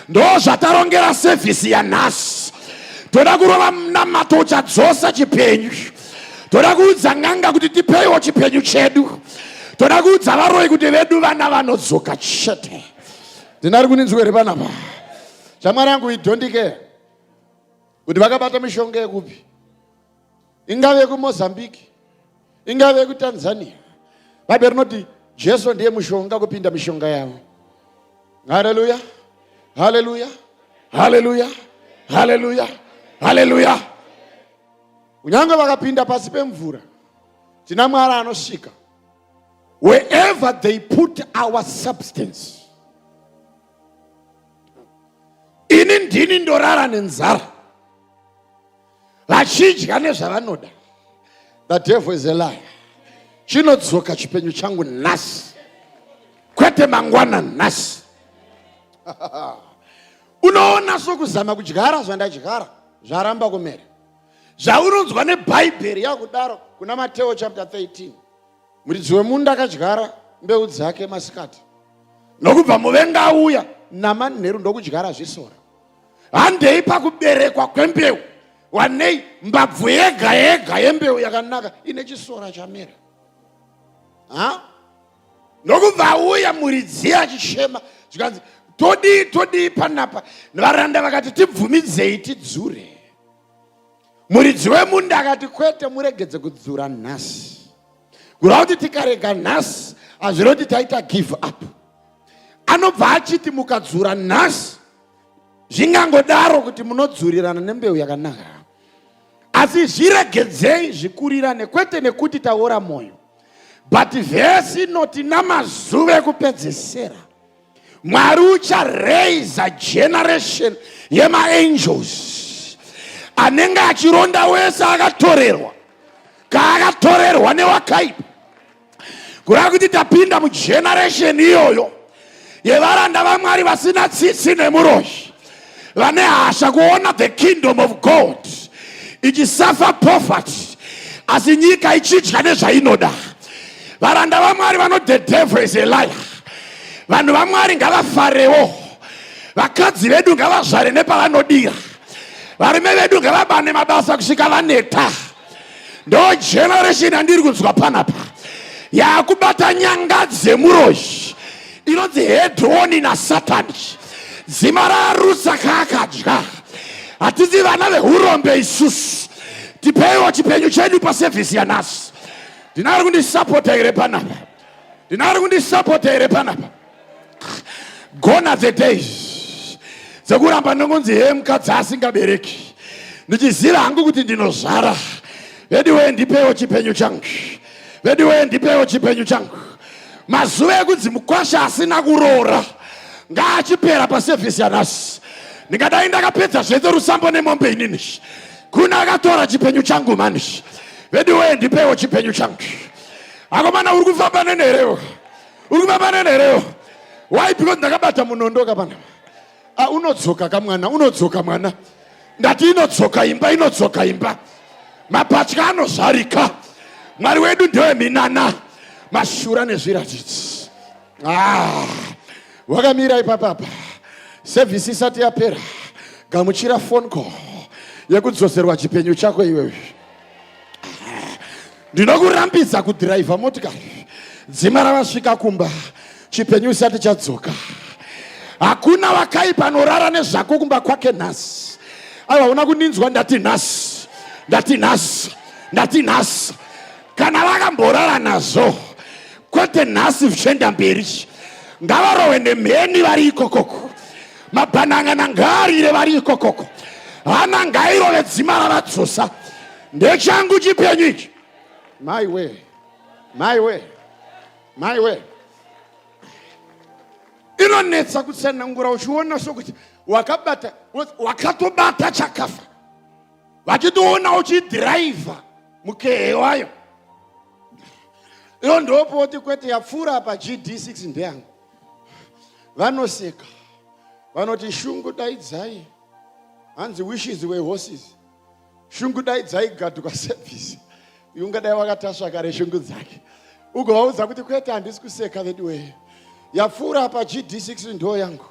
Ndo zvatarongera sevhisi yanhasi. Toda kurova munamato uchadzosa chipenyu. Toda kuudza n'anga kuti tipeiwo chipenyu chedu. Toda kuudza varoi kuti vedu vana vanodzoka chete. Ndinari kuninzwa here panapa? Shamwari yangu, idhondike kuti vakabata mishonga yekupi, ingave yekuMozambique, ingave yekuTanzania. Bhaibheri rinoti Jesu ndiye mushonga kupinda mishonga yavo. Haleluya, haleluya, haleluya, haleluya, haleluya! Kunyange vakapinda pasi pemvura, tina Mwari anosvika wherever they put our substance. Ini ndini ndorara nenzara, vachidya nezvavanoda. The devil is a liar. Chinodzoka chipenyu changu nhasi, kwete mangwana, nhasi. Unoona sokuzama kudyara zvandadyara zvaramba kumera. Zvaunonzwa neBhaibheri yakudaro kuna Mateo chapter 13. Muridzi wemunda akadyara mbeu dzake masikati, nokubva muvenga auya namanheru ndokudyara zvisora. Handei pakuberekwa kwembeu, wanei mbabvu yega yega yembeu yakanaka ine chisora chamera. Ha? Ndokubva auya muridzi achichema, zvikanzi todii todii panapa? Varanda vakati tibvumidzei tidzure. Muridzi wemunda akati kwete, muregedze kudzura nhasi. Kureva kuti tikarega nhasi hazvireva kuti taita give up. Anobva achiti mukadzura nhasi zvingangodaro kuti munodzurirana nembeu yakanaka, asi zviregedzei zvikurirane, kwete nekuti taora mwoyo, but vhesi inoti namazuva ekupedzesera Mwari ucharaiza generation yemaangels anenge achironda wese akatorerwa kaakatorerwa newakaipa. Kureva kuti tapinda mugeneration iyoyo yevaranda vaMwari vasina tsitsi nemuroyi, vane hasha kuona the kingdom of God ichisafa poverty, asi nyika ichidya nezvainoda. Varanda vaMwari vanoti the devil is a liar. Vanhu vaMwari ngavafarewo, vakadzi vedu ngavazvare nepavanodira, varume vedu ngavabane mabasa kusvika vaneta. Ndo generation yandiri kunzwa panapa yaakubata nyanga dzemuroyi inonzi hedhoni naSatani. Dzima raarutsa kaakadya. Hatisi vana vehurombe isusu, tipeiwo chipenyu chedu pasevhisi yanhasi. Ndinari kundisapota here panapa? Ndinari kundisapota here panapa? Gone are the days dzekuramba ndinongonzi he mukadzi asingabereki, ndichiziva hangu kuti ndinozvara. Veduwee, ndipewo chipenyu changu. Veduwee, ndipewo chipenyu changu. Mazuva ekunzi mukwasha asina kuroora ngaachipera pasevhisi yanhasi. Ndingadai ndakapedza zvese rusambo nemombe inini, kuna akatora chipenyu changu mani. Veduwee, ndipewo chipenyu changu. Akomana, uri kufamba nenherewo, uri kufamba nenherewo. Why? Because ndakabata munondo kapana. Ah, unodzoka kamwana, unodzoka mwana. Ndati inodzoka imba, inodzoka imba. Mapatya anozvarika. Mwari wedu ndeweminana, mashura nezviratidzo. Ah, wakamira ipapapa, sevhisi isati yapera, gamuchira phone call yekudzoserwa chipenyu chako iwewe. Ndinokurambidza kudhiraivha motikari dzima ravasvika kumba chipenyu isati chadzoka. Hakuna wakaipa anorara nezvako kumba kwake nhasi. Aiwa, una kundinzwa? Ndati nhasi, ndati nhasi, ndati nhasi. Kana vakamborara nazvo, kwete nhasi, zvichienda mberi. Ngavarohwe nemheni vari ikokoko, mabhanangana ngaarire vari ikokoko, hana ngairove dzima ravadzosa. Ndechangu chipenyu ichi. Maiwe, maiwe, maiwe, inonetsa kutsanangura uchiona sokuti wakabata, wakatobata chakafa, vachitoona uchidhiraivha mukehe wayo. Iyo ndopoti kwete yapfuura apa, GD6 ndeyangu. Vanoseka, vanoti shungu daidzai, hanzi wishes were horses. Shungu dai dzaigadwa service, ungadai wakatasva kare shungu dzake, ugovaudza kuti kwete, handisi kuseka veduwee, yapfuura apa GD6 ndo yangu.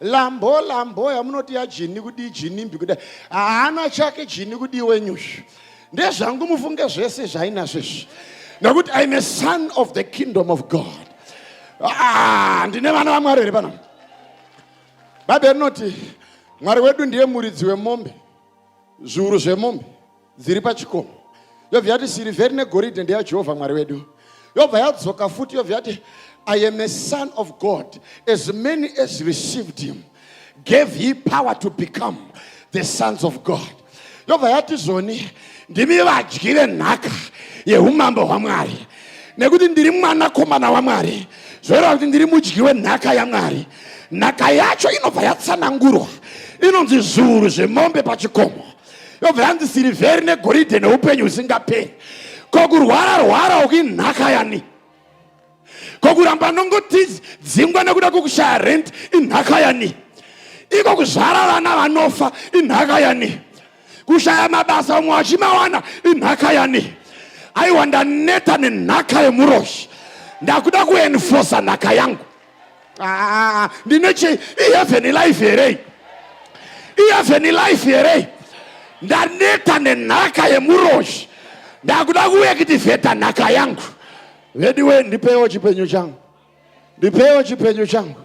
Lambo lambo yamunoti yajini kudii, jinimbi kudai, haana chake jini kudii wenyushu, ndezvangu mufunge zvese zvainazvo izvi, nekuti I'm a son of the kingdom of God. Ah, ndine vana vaMwari here pana? Bhaibheri rinoti Mwari wedu ndiye muridzi wemombe, zviuru zvemombe dziri pachikomo. Yobva yati sirivheri negoridhe ndeyaJehovha Mwari wedu. Yobva yadzoka futi, yobva yati I am a son of God. As many as received him gave he power to become the sons of God. Yobva yati zvoni ndimi vadyi venhaka yeumambo hwaMwari, nekuti ndiri mwanakomana waMwari, zvoreva kuti ndiri mudyi wenhaka yaMwari. Nhaka yacho inobva yatsanangurwa, inonzi zviuru zvemombe pachikomo, yobva yanzi sirivheri negoridhe neupenyu husingaperi. Ko kurwara rwara uku inhaka yani? Ko kuramba nongoti dzingwa nekuda kwekushaya rent inhaka yani? Iko kuzvara vana vanofa inhaka yani? Kushaya mabasa umwe achimawana inhaka yani? Aiwa, ndaneta nenhaka yemuroshi, ndakuda kuenforsa nhaka yangu. Ah, ndine che iheaven life here? Iheaven life here? Ndaneta nenhaka yemuroshi, ndakuda kuactivata nhaka yangu. Vediwe, ndipewo chipenyu changu, ndipewo chipenyu changu,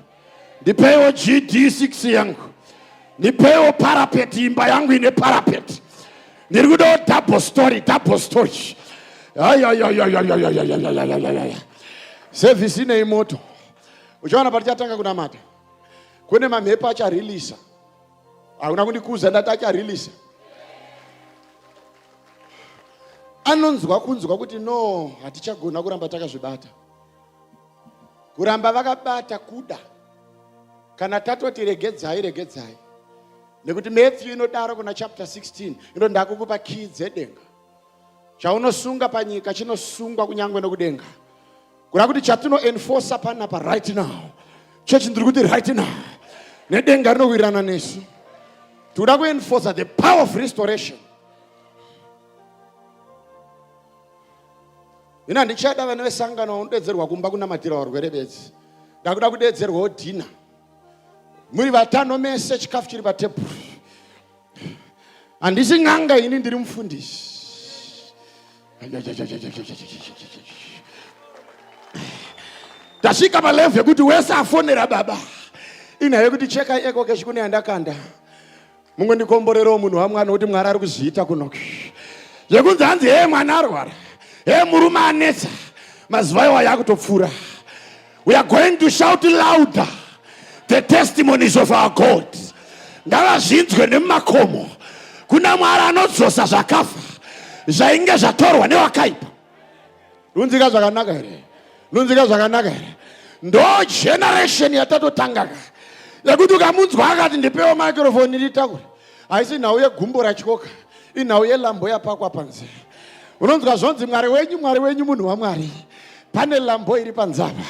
ndipewo GD6 yangu, ndipewo parapet, imba yangu ine parapet. Ndiri kudawo double story, double story. Ayayayayayayayayayayaya, service inei moto. Uchaona patichatanga kunamata kune mamhepo acharilisa. Hakuna kundikuza, ndati acharilisa. Anonzwa kunzwa kuti no, hatichagona kuramba takazvibata, kuramba vakabata kuda. Kana tatoti regedzai, regedzai, nekuti Matthew inodaro kuna chapter 16, ino ndakukupa key dzedenga. Chaunosunga panyika chinosungwa kunyange nokudenga. Kuda kuti chatinoenforsa panapa right now, chechi, ndiri kuti right now nedenga rinowirirana nesu. Tikuda kuenforsa the power of restoration. Ino handichada vana vesangano vanodedzerwa kumba kunamatira varwere bedzi. Ndakuda kudedzerwawo dinner, muri vatano mese, chikafu chiri patebhuru. Handisi n'anga ini, ndiri mufundisi. Tasvika palevel yekuti wese afonera baba inhau yekuti chekai EcoCash kune yandakanda, mumwe ndikomborerewo munhu wamwana, kuti Mwari ari kuzviita kunoki. Zvekunzi hanzi hee mwana arwara, hee murume anetsa, mazuva iwayo akutopfuura. We are going to shout louder the testimonies of our God. Ngavazvinzwe nemumakomo, kuna Mwari anodzosa zvakafa zvainge zvatorwa newakaipa. Lunzika zvakanaka here? Lunzika zvakanaka here? Ndo generation yatatotangaka yekuti ukamunzwa akati ndipewo microphone nditakure, haisi nhau yegumbo ratyoka, inhau yelambo yapakwa panze. Unonzwa zvonzi Mwari wenyu, Mwari wenyu, munhu waMwari, pane lambo iri panzava.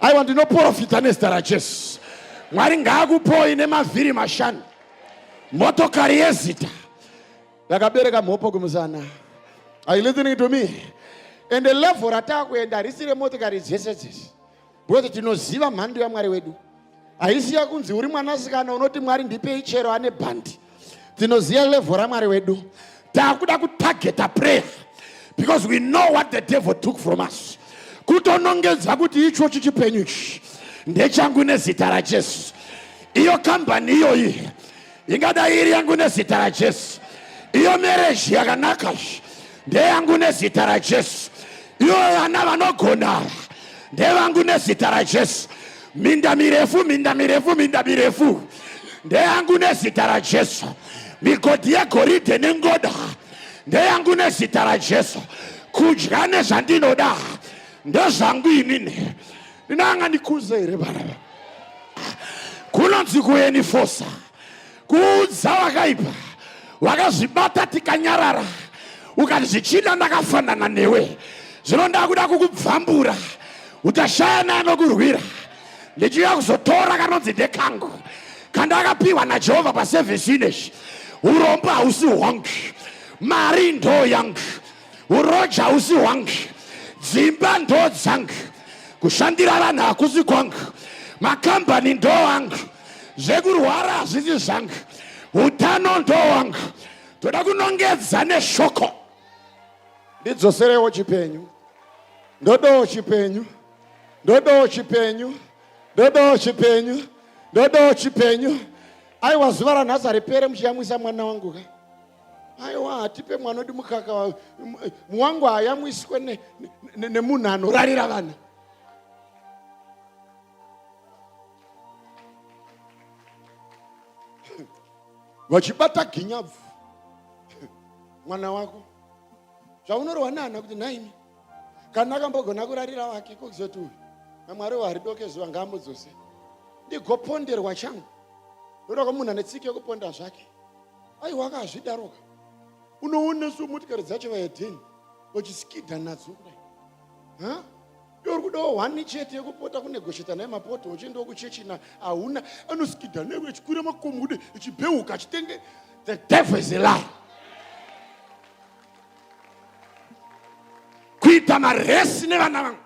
Aiwa, ndinoprofita nezita raJesu, Mwari ngaakupoi nemavhiri mashanu, motokari yezita ndakabereka mhopo kumusana. Are you listening to me? And the level rataakuenda harisi remotokari dzese dzese, because tinoziva mhando yaMwari wedu. Haisi yakunzi uri mwanasikana unoti Mwari ndipei chero ane bhandi. Tinoziva level raMwari wedu. Taakuda kutargeta prayer because we know what the devil took from us. Kutonongedza kuti ichochi chipenyu ichi ndechangu nezita raJesu. Iyo kambani iyoyi ingadai iri yangu nezita raJesu. Iyo marriage yakanaka ndeyangu nezita raJesu. Iyo vana vanogona ndevangu nezita raJesu. Minda mirefu, minda mirefu, minda mirefu ndeyangu nezita raJesu. Migodhi yegoridhe nengoda ndeyangu nezita raJesu. Kudya nezvandinoda ndezvangu inini. Ndinanga ndikuze here baraba? Kunonzi kuenforsa, kuudza wakaipa wakazvibata tikanyarara, ukati zvichida ndakafanana newe, zvino ndakuda kukubvambura, uchashaya neanokurwira. Ndichiuya kuzotora kanonzi ndekangu kandakapiwa naJehovha paservice ineshi. Urombo hausi hwangu, mari ndo yangu, uroja hausi hwangu, dzimba ndo dzangu, kushandira vanhu hakusi kwangu, makambani ndo angu, zvekurwara hazvisi zvangu, utano ndo wangu. Toda kunongedza neshoko. Ndidzoserewo chipenyu, ndodowo chipenyu, ndodowo chipenyu, ndodowo chipenyu, ndodowo chipenyu. Aiwa, zuva ranhasi haripere muchiyamwisa mwana wangu ka. Aiwa, hatipe mwana wedu mukaka wangu, hayamwiswe nemunhu anorarira vana. Vachibata ginyabvu mwana wako, zvaunorwa nana kuti nhaimi, kana akambogona kurarira wake, kokuzoti uyu naMwari waridoke zuva ngaamudzose, ndigoponderwa changu. Ndoda kwamunhu ane tsika yekuponda zvake. Aiwa, akazvidaroka. Unoona su motikari dzacho vahedheni vachiskidha nadzo kudai, ha, iwe uri kudawo hwani chete yekupota kunegosheta naye mapoto uchiendawo kuchechi na hauna, anoskidha newe achikwira makomo kude, ichibheuka achitenge. The devil is a lie. Kuita maresi nevana vangu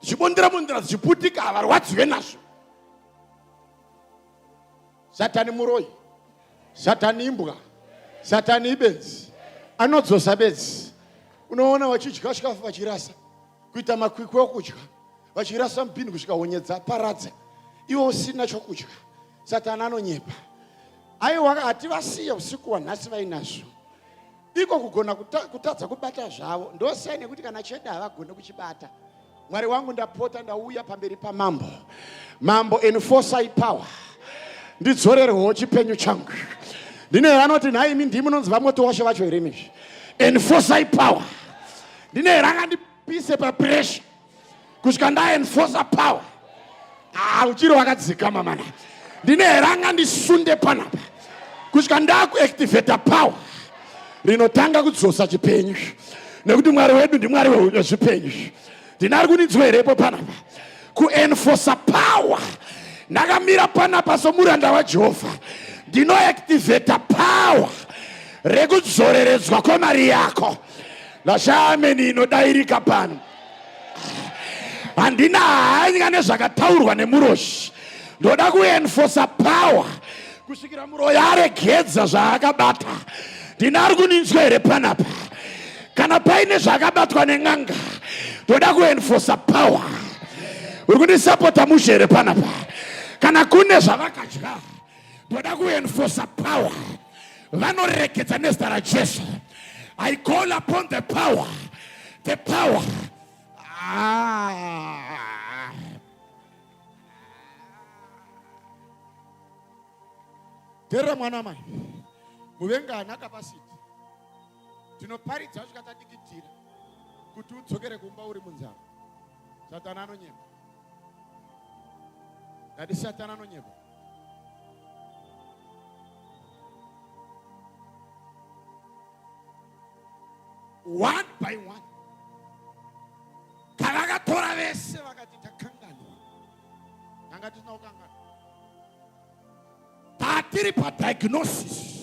zvichibondera bondera zvichiputika, havarwadziwe nazvo. Satani muroyi, Satani imbwa, Satani ibenzi, anodzosa bedzi. Unoona vachidya chikafu vachirasa, kuita makwikwi okudya vachirasa mubhini kusvika honye dzaparadza, iwe usina chokudya. Satani anonyepa. Aiwa, hativasiye usiku hwanhasi vainazvo. Iko kugona kutadza kubata zvavo ndosai nekuti kana cheda havagone kuchibata. Mwari wangu, ndapota, ndauya pamberi pamambo. Mambo, enforcai power, ndidzorerwewo chipenyu changu. Ndine vanoti nhaimi ndimi munonzi vamoto washe vacho here imizvi? Enforcai power. Ndine here angandipise papressure kusvika ndaenforca power? Ah, uchiri wakadzikama mana. Ndine here angandisunde panapa kusvika ndakuactivata power rinotanga kudzosa chipenyu, nekuti Mwari wedu ndiMwari wezvipenyu. Ndinari kundinzwa herepo panapa? Kuenforca power. Ndakamira panapa somuranda waJehovha, ndinoactivata power rekudzoreredzwa kwemari yako. Ndashaameni inodairika pano. Handina hanya nezvakataurwa nemuroshi, ndoda kuenforca power kusvikira muroyi aregedza zvaakabata. Ndinari kundinzwa here panapa? Kana paine zvakabatwa nen'anga, ndoda kuenforca power. Uri kundisapota mushe here panapa? Kana kune zvavakadya, ndoda kuenforca power, vanoregedza nezita raJesu. I call upon the power, the power. Ah. Terera mwana mai, muvengi haana capacity. Tinoparidza kusvika tadikitira kuti udzokere kumba uri munzara. Satani anonyepa. Ndati Satani anonyepa. One by one kavakatora vese vakati takanganwa, tanga tisina kukanganwa. Patiri padiagnosis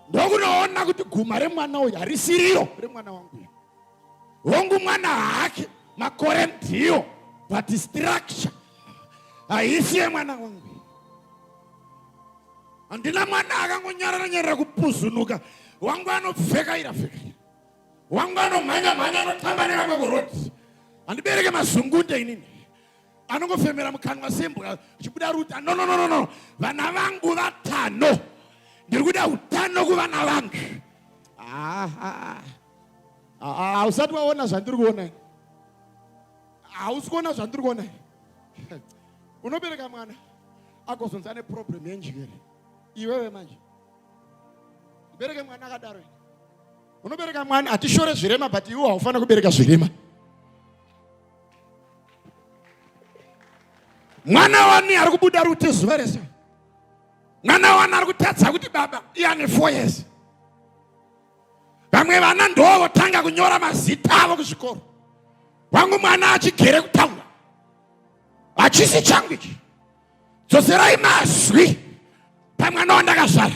ndokunoona kuti guma remwana uyu harisiriro remwana wangu uyu. Hongu mwana hake makore ndiyo, but structure haisi yemwana wangu. Handina mwana akangonyarara nyarara kupuzunuka. Wangu anopfekaira pfekaira, wangu anomhanya mhanya, anotamba nevamwe kurodi. Handibereke mazungunde inini anongofemera mukanwa sembwa achibuda ruta. No, no, no, no, no. Vana vangu vatano, ndiri kuda utano kuvana vangu. Hausati waona zvandiri kuona, hausi kuona zvandiri kuona. Unobereka mwana agozonzi ane problem yenjere, iwewe manje bereke mwana akadaro. Unobereka mwana, hatishore zvirema, but iwe haufanira kubereka zvirema. Mwana wani ari kubuda rute zuva rese, mwana wani ari kutadza kuti baba, iye ane 4 years. Vamwe vana ndo votanga kunyora mazita avo kuzvikoro. Wangu mwana achigere kutaura, hachisi changu ichi, dzoserai mazwi pamwana wandakazvara,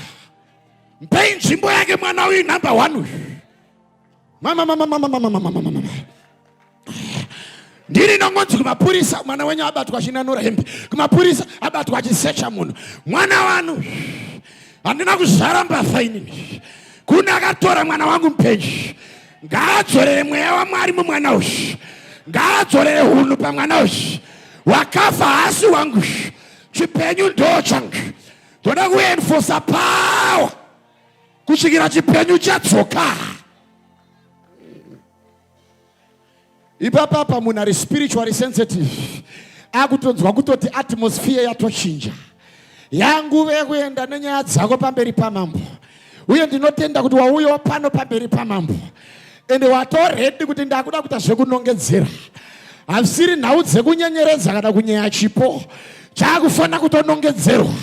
mpei nzvimbo yake mwana uyu number 1 uyu. Mama mama mama mama mama mama, ndiri nongonzi kumapurisa mwana wenyu abatwa achinanura hembe, kumapurisa abatwa achisecha munhu. Mwana wanu handina kuzvara mbavha inini, kune akatora mwana wangu mupenyu. Ngaadzorere mweya waMwari mumwana uyu, ngaadzorere hunhu pamwana uyu. Wakafa haasi wangu, chipenyu ndo changu. Ndoda kuenforsa power kusvikira chipenyu chadzoka. Ipapapa munhu ari spiritually sensitive akutonzwa kutoti atmosphere yatochinja, yanguva yekuenda nenyaya dzako pamberi pamambo. Uye ndinotenda kuti wauyawo pano pamberi pamambo ende watoredi kuti ndakuda kuita zvekunongedzera. Hazvisiri nhau dzekunyenyeredza kana kunyeya chipo, chakufanira kutonongedzerwa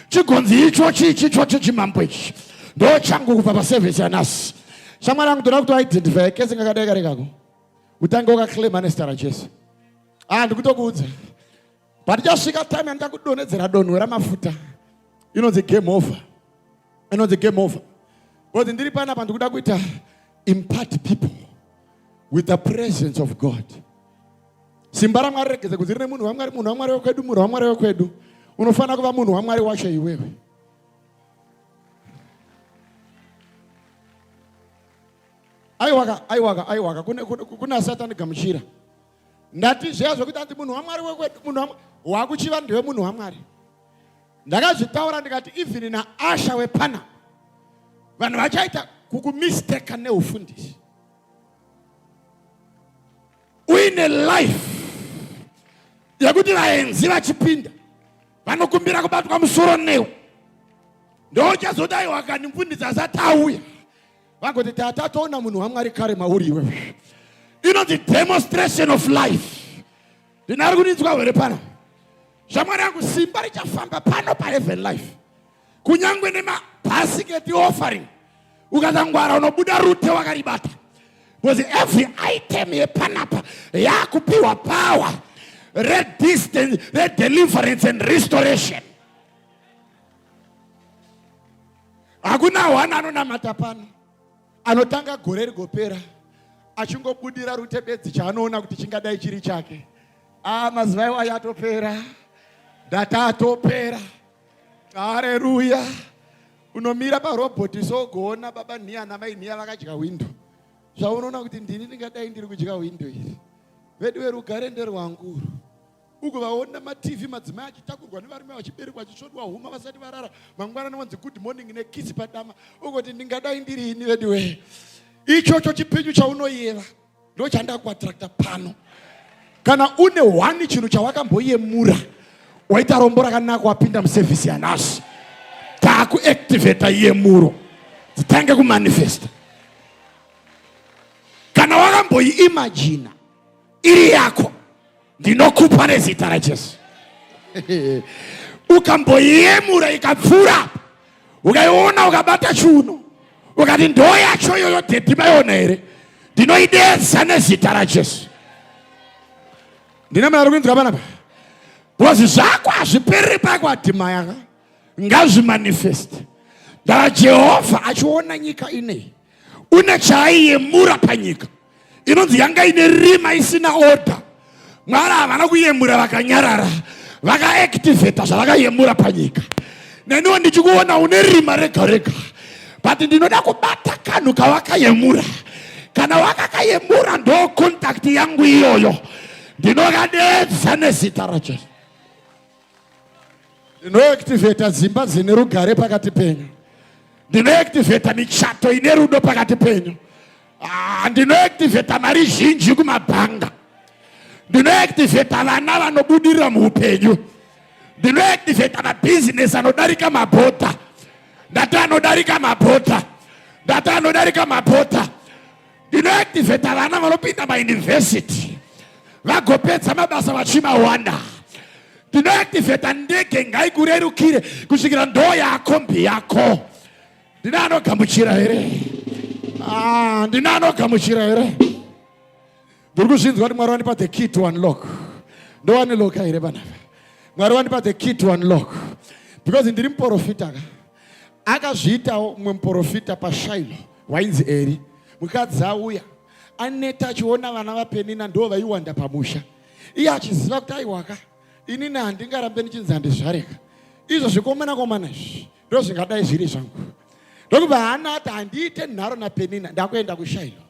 chigonzi ichochi ichi ichochi chimambo ichi ndo changu kubva pasevhisi yanasi. Shamwari yangu, ndoda kuti identify kese kakadai kari kako, utange wakaclaima nezita raJesu. Ah, ndikutokuudza, patichasvika time yandichakudonhedzera donhwe ramafuta inonzi game over, inonzi game over. Because ndiri panapa ndikuda kuita Impart people with the presence of God. Simba raMwari regedza kuti rine munhu waMwari, munhu waMwari wekwedu, munhu waMwari wekwedu. Unofanira kuva munhu waMwari wacho iwewe. Aiwaka, aiwaka, aiwaka, kune, kune, kuna Satani gamuchira. Ndati zviya zvekuti anzi munhu waMwari wekwedu, munhu waMwari, wakuchiva ndiwe munhu waMwari. Ndakazvitaura ndikati even naAsha wepana vanhu vachaita kukumisteka neufundisi. Uine life yekuti vaenzi vachipinda vanokumbira kubatwa musoro newe, ndochazodai wakanimfundisi asati auya vagoti tata toona munhu waMwari kare mauri iwewe. Inonzi demonstration of life. Ndinari kundinzwa here pano? Shamwari yangu, simba richafamba pano paheaven life, kunyange nemabhasiketi offering. Ukasangwara unobuda rute wakaribata, because every item yepanapa yakupiwa power redistance, redeliverance and restoration. Hakuna hwana anonamata pano anotanga gore rigopera achingobudira rute bedzi chaanoona kuti chingadai chiri chake. Ah, mazuva iwayo atopera, ndati atopera. Haleluya! Unomira parobhoti sogoona baba nhiya namai nhiya vakadya windo, zvaunoona kuti ndini ndingadai ndiri kudya windo iri. Vedu verugare nderwanguru. Ugovaona matv madzimai achitakurwa nevarume vachiberekwa vachisvodwa huma vasati varara, mangwanani wanzi good morning nekisi padama, ugoti ndingadai ndiri ini veduwee. Ichocho chipenyu chaunoyeva ndochandakuattracta pano. Kana une one chinhu chawakamboyemura, waita rombo rakanaka wapinda musevhisi yanhasi, taakuactivata yemuro dzitange kumanifesta. Kana wakamboiimajina iri yako, ndinokupa nezita raJesu. Ukamboyemura ikapfuura, ukaiona ukabata chiuno ukati ndo yacho iyoyo, dhedhi maiona here? Ndinoidedza nezita raJesu. Ndine munhu ari kuinzwa panapa, because zvako hazvipereri pako adhimayaka, ngazvimanifest. Ndava Jehovha achiona nyika inei, une chaaiyemura panyika inonzi yanga ine rima isina order. Mwari havana kuyemura vakanyarara, vakaactivata zvavakayemura panyika. Neniwo ndichikuona une rima rega rega, but ndinoda kubata kanhu kawakayemura. Kana wakakayemura, ndo contact yangu iyoyo, ndinokadedza nezita raJesu. Ndinoactivata dzimba dzine rugare pakati penyu, ndinoactivata michato ine rudo pakati penyu. Ndinoactivata mari zhinji kumabhanga, ndinoactivata vana vanobudirira muupenyu, ndinoactivata mabhizinesi anodarika mabhodha. Ndati anodarika mabhodha, ndati anodarika mabhodha. Ndinoactivata vana vanopinda mayunivhesiti vagopedza mabasa vachimawanda. Ndinoactivata ndege ngaikurerukire kusvikira ndo yakombi yako. Ndine anogamuchira here? Ndine anogamuchira here? Ndiri kuzvinzwa kuti Mwari wandipa the key to unlock. Ndowanilocka here panapa? Mwari wandipa the key to unlock because ndiri muprofita ka. Akazviitawo mumwe muprofita paShailo wainzi Eri. Mukadzi auya aneta achiona vana vaPenina ndo vaiwanda pamusha, iye achiziva kuti aiwaka, inini handingarambe ndichinzi handizvareka izvo zvikomana komana izvi ndo zvingadai zviri zvangu. Ndokubva haana ati handiite nharo naPenina, ndakuenda kuShailo,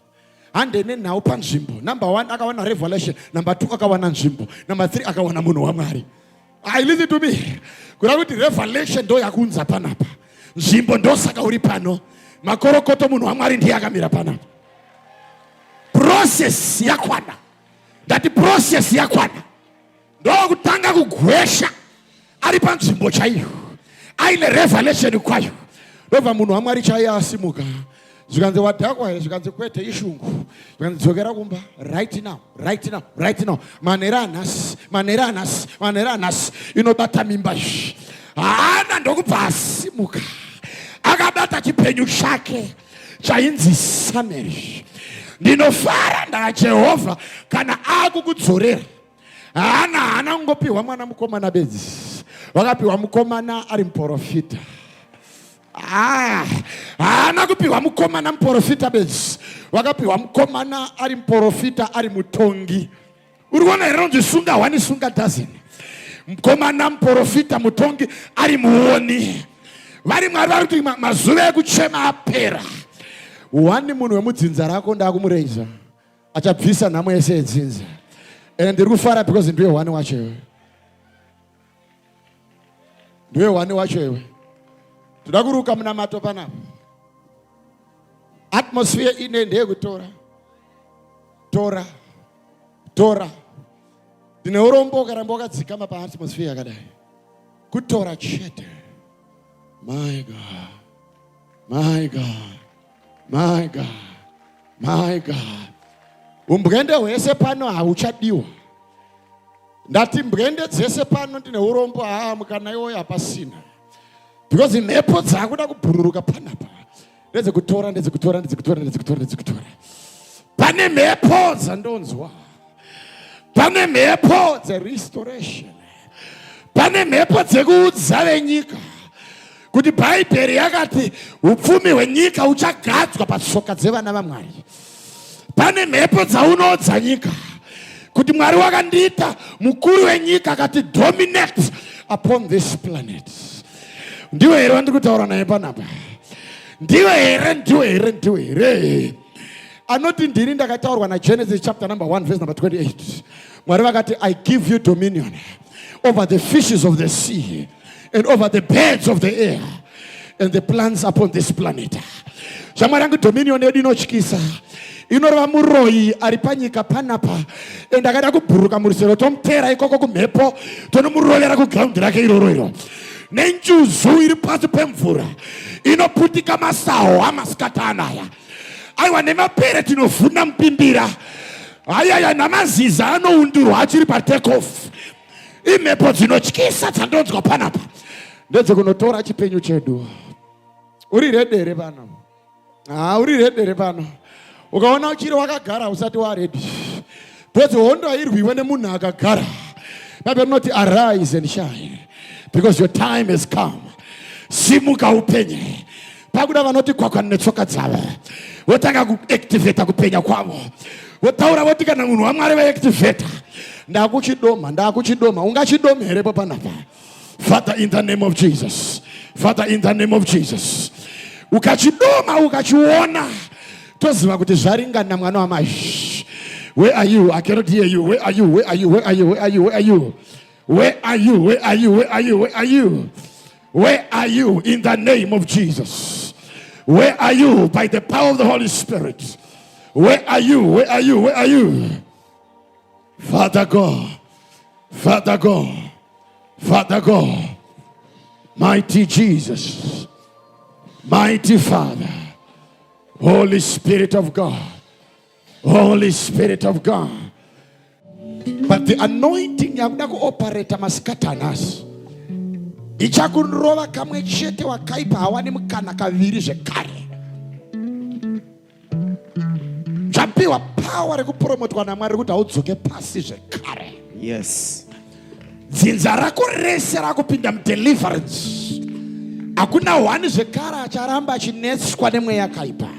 hande nenhau panzvimbo. Number 1 akawana revelation, number 2 akawana nzvimbo, number 3 akawana munhu waMwari. I listen to me, kuda kuti revelation ndo yakunza panapa, nzvimbo ndosaka uri pano. Makorokoto, munhu waMwari ndiye akamira panapa. Process yakwana, ndati process yakwana. Ndokutanga kugwesha ari panzvimbo chaiyo, aine revelation kwayo. Ndobva munhu waMwari chaiye asimuka, zvikanzi wadhakwa here? Zvikanzi kwete, ishungu. Zvikanzi dzokera kumba right now, right now, right now, manhero anhasi, manhero anhasi, manhero anhasi inobata mimba izvi. Haana, ndokubva asimuka akabata chipenyu chake chainzi Sameri. Ndinofara ndaa Jehovha kana akukudzorera. Haana kungopiwa mwana mukomana bedzi, vakapiwa mukomana ari muprofita. Haana kupiwa mukomana muprofita bedzi, Vakapiwa mukomana ari muprofita ari mutongi. Uri kuona here ronzi sunga hwani sunga dozen. Mukomana muprofita mutongi ari muoni. Vari Mwari vari kuti mazuva ekuchema apera. Wani munhu wemudzinza rako ndakumureiza. Achabvisa nhamo yese yedzinza. Ende ndiri kufara because ndiwe hwani wacho iwe. Ndiwe hwani wacho iwe. Toda kuruka munamato panapa. Atmosphere ine ndeyekutora. Tora. Tora. Ndine urombo ukaramba wakadzikama paatmosphere yakadai. Kutora chete. My God. My God. My God. My God. Umbwende hwese pano hauchadiwa. Ndati mbwende dzese pano ndine urombo haa mukana iwoyo hapasina. Because mhepo dzakuda kubhururuka panapa. Ndedzekutora, ndedzekutora, ndedzekutora, ndedzekutora, ndedzekutora. Pane mhepo dzandonzwa. Pane mhepo dzerestoration. Pane mhepo dzekuudza venyika kuti Bhaibheri yakati upfumi hwenyika uchagadzwa patsoka dzevana vaMwari. Pane mhepo dzaunoodza nyika kuti Mwari wakandiita mukuru wenyika akati dominate upon this planet. Ndiwe here wandiri kutaura naye panapa? Ndiwe here? Ndiwe here? Ndiwe here? Anoti ndini ndakataurwa naGenesis chapter number 1 verse number 28. Mwari vakati I give you dominion over the fishes of the sea and over the birds of the air and the plants upon this planet. Shamwari yangu, dominion yedu inotyisa, inoreva muroyi ari panyika panapa and akada kubhuruka murusero tomuteera ikoko kumhepo tonomurovera kugraundi rake iroro iro nenjuzu iri pasi pemvura inoputika masaho amasikati anaya. Aiwa, nemapere tinovhuna mupimbira. Ayaya, namaziza anoundurwa achiri patekoff. Imhepo dzinotyisa dzandonzwa panapa ndedzekunotora chipenyu chedu. Uri ready here pano? Ha, uri ready here pano? Ukaona uchiri wakagara usati waready, because hondo hairwiwe nemunhu akagara. Bible rinoti arise and shine because your time has come. Simuka upenye. Pakuda vanoti kwakwana netsoka dzavo, votanga kuactivata kupenya kwavo, votaura voti kana munhu waMwari vaactivata, ndakuchidoma, ndakuchidoma. Ungachidoma herepo panapa? Father, in the name of Jesus. Father, in the name of Jesus. Ukachidoma ukachiona, toziva kuti zvaringana mwana wamai. Where are you? I cannot hear you. Where are you? Where are you? Where are you? Where are you? Where are you? Where are you? Where are you? Where are you? Where are you? Where are you in the name of Jesus? Where are you by the power of the Holy Spirit? Where are you? Where are you? Where are you? Father God, Father God, Father God, mighty Jesus, mighty Father, Holy Spirit of God, Holy Spirit of God. But the anointing yakuda kuoperata masikati anasi ichakurova kamwe chete, wakaipa hawani mukana kaviri zvekare. Zvapiwa power rekupromotwa naMwari rekuti haudzoke pasi zvekare. Yes. Dzinza rako rese rakupinda mudeliverance. Hakuna hwani zvekare acharamba achinetswa nemweya yakaipa.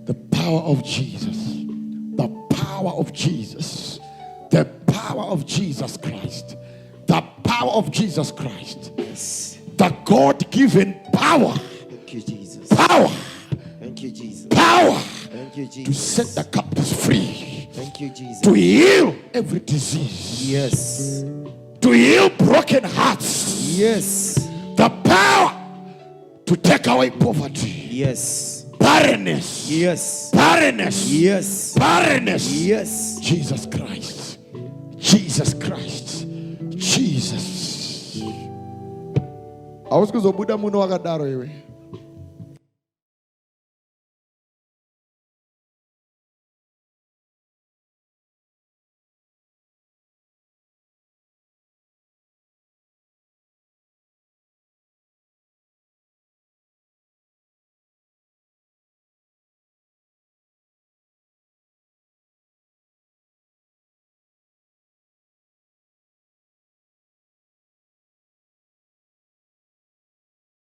The power of Jesus, the power of Jesus, the power of Jesus Christ, the power of Jesus Christ. Yes. The God-given power. Thank you, Jesus. Power. Thank you, Jesus. Power. Thank you, To Jesus. set the captives free. Thank you, Jesus. To heal every disease. Yes. To heal broken hearts. Yes. The power to take away poverty. Yes. Barrenness. Yes. Barrenness. Yes. Barrenness. Yes. Jesus Christ. Jesus Christ. Jesus. Hausi kuzobuda muno wakadaro iwe.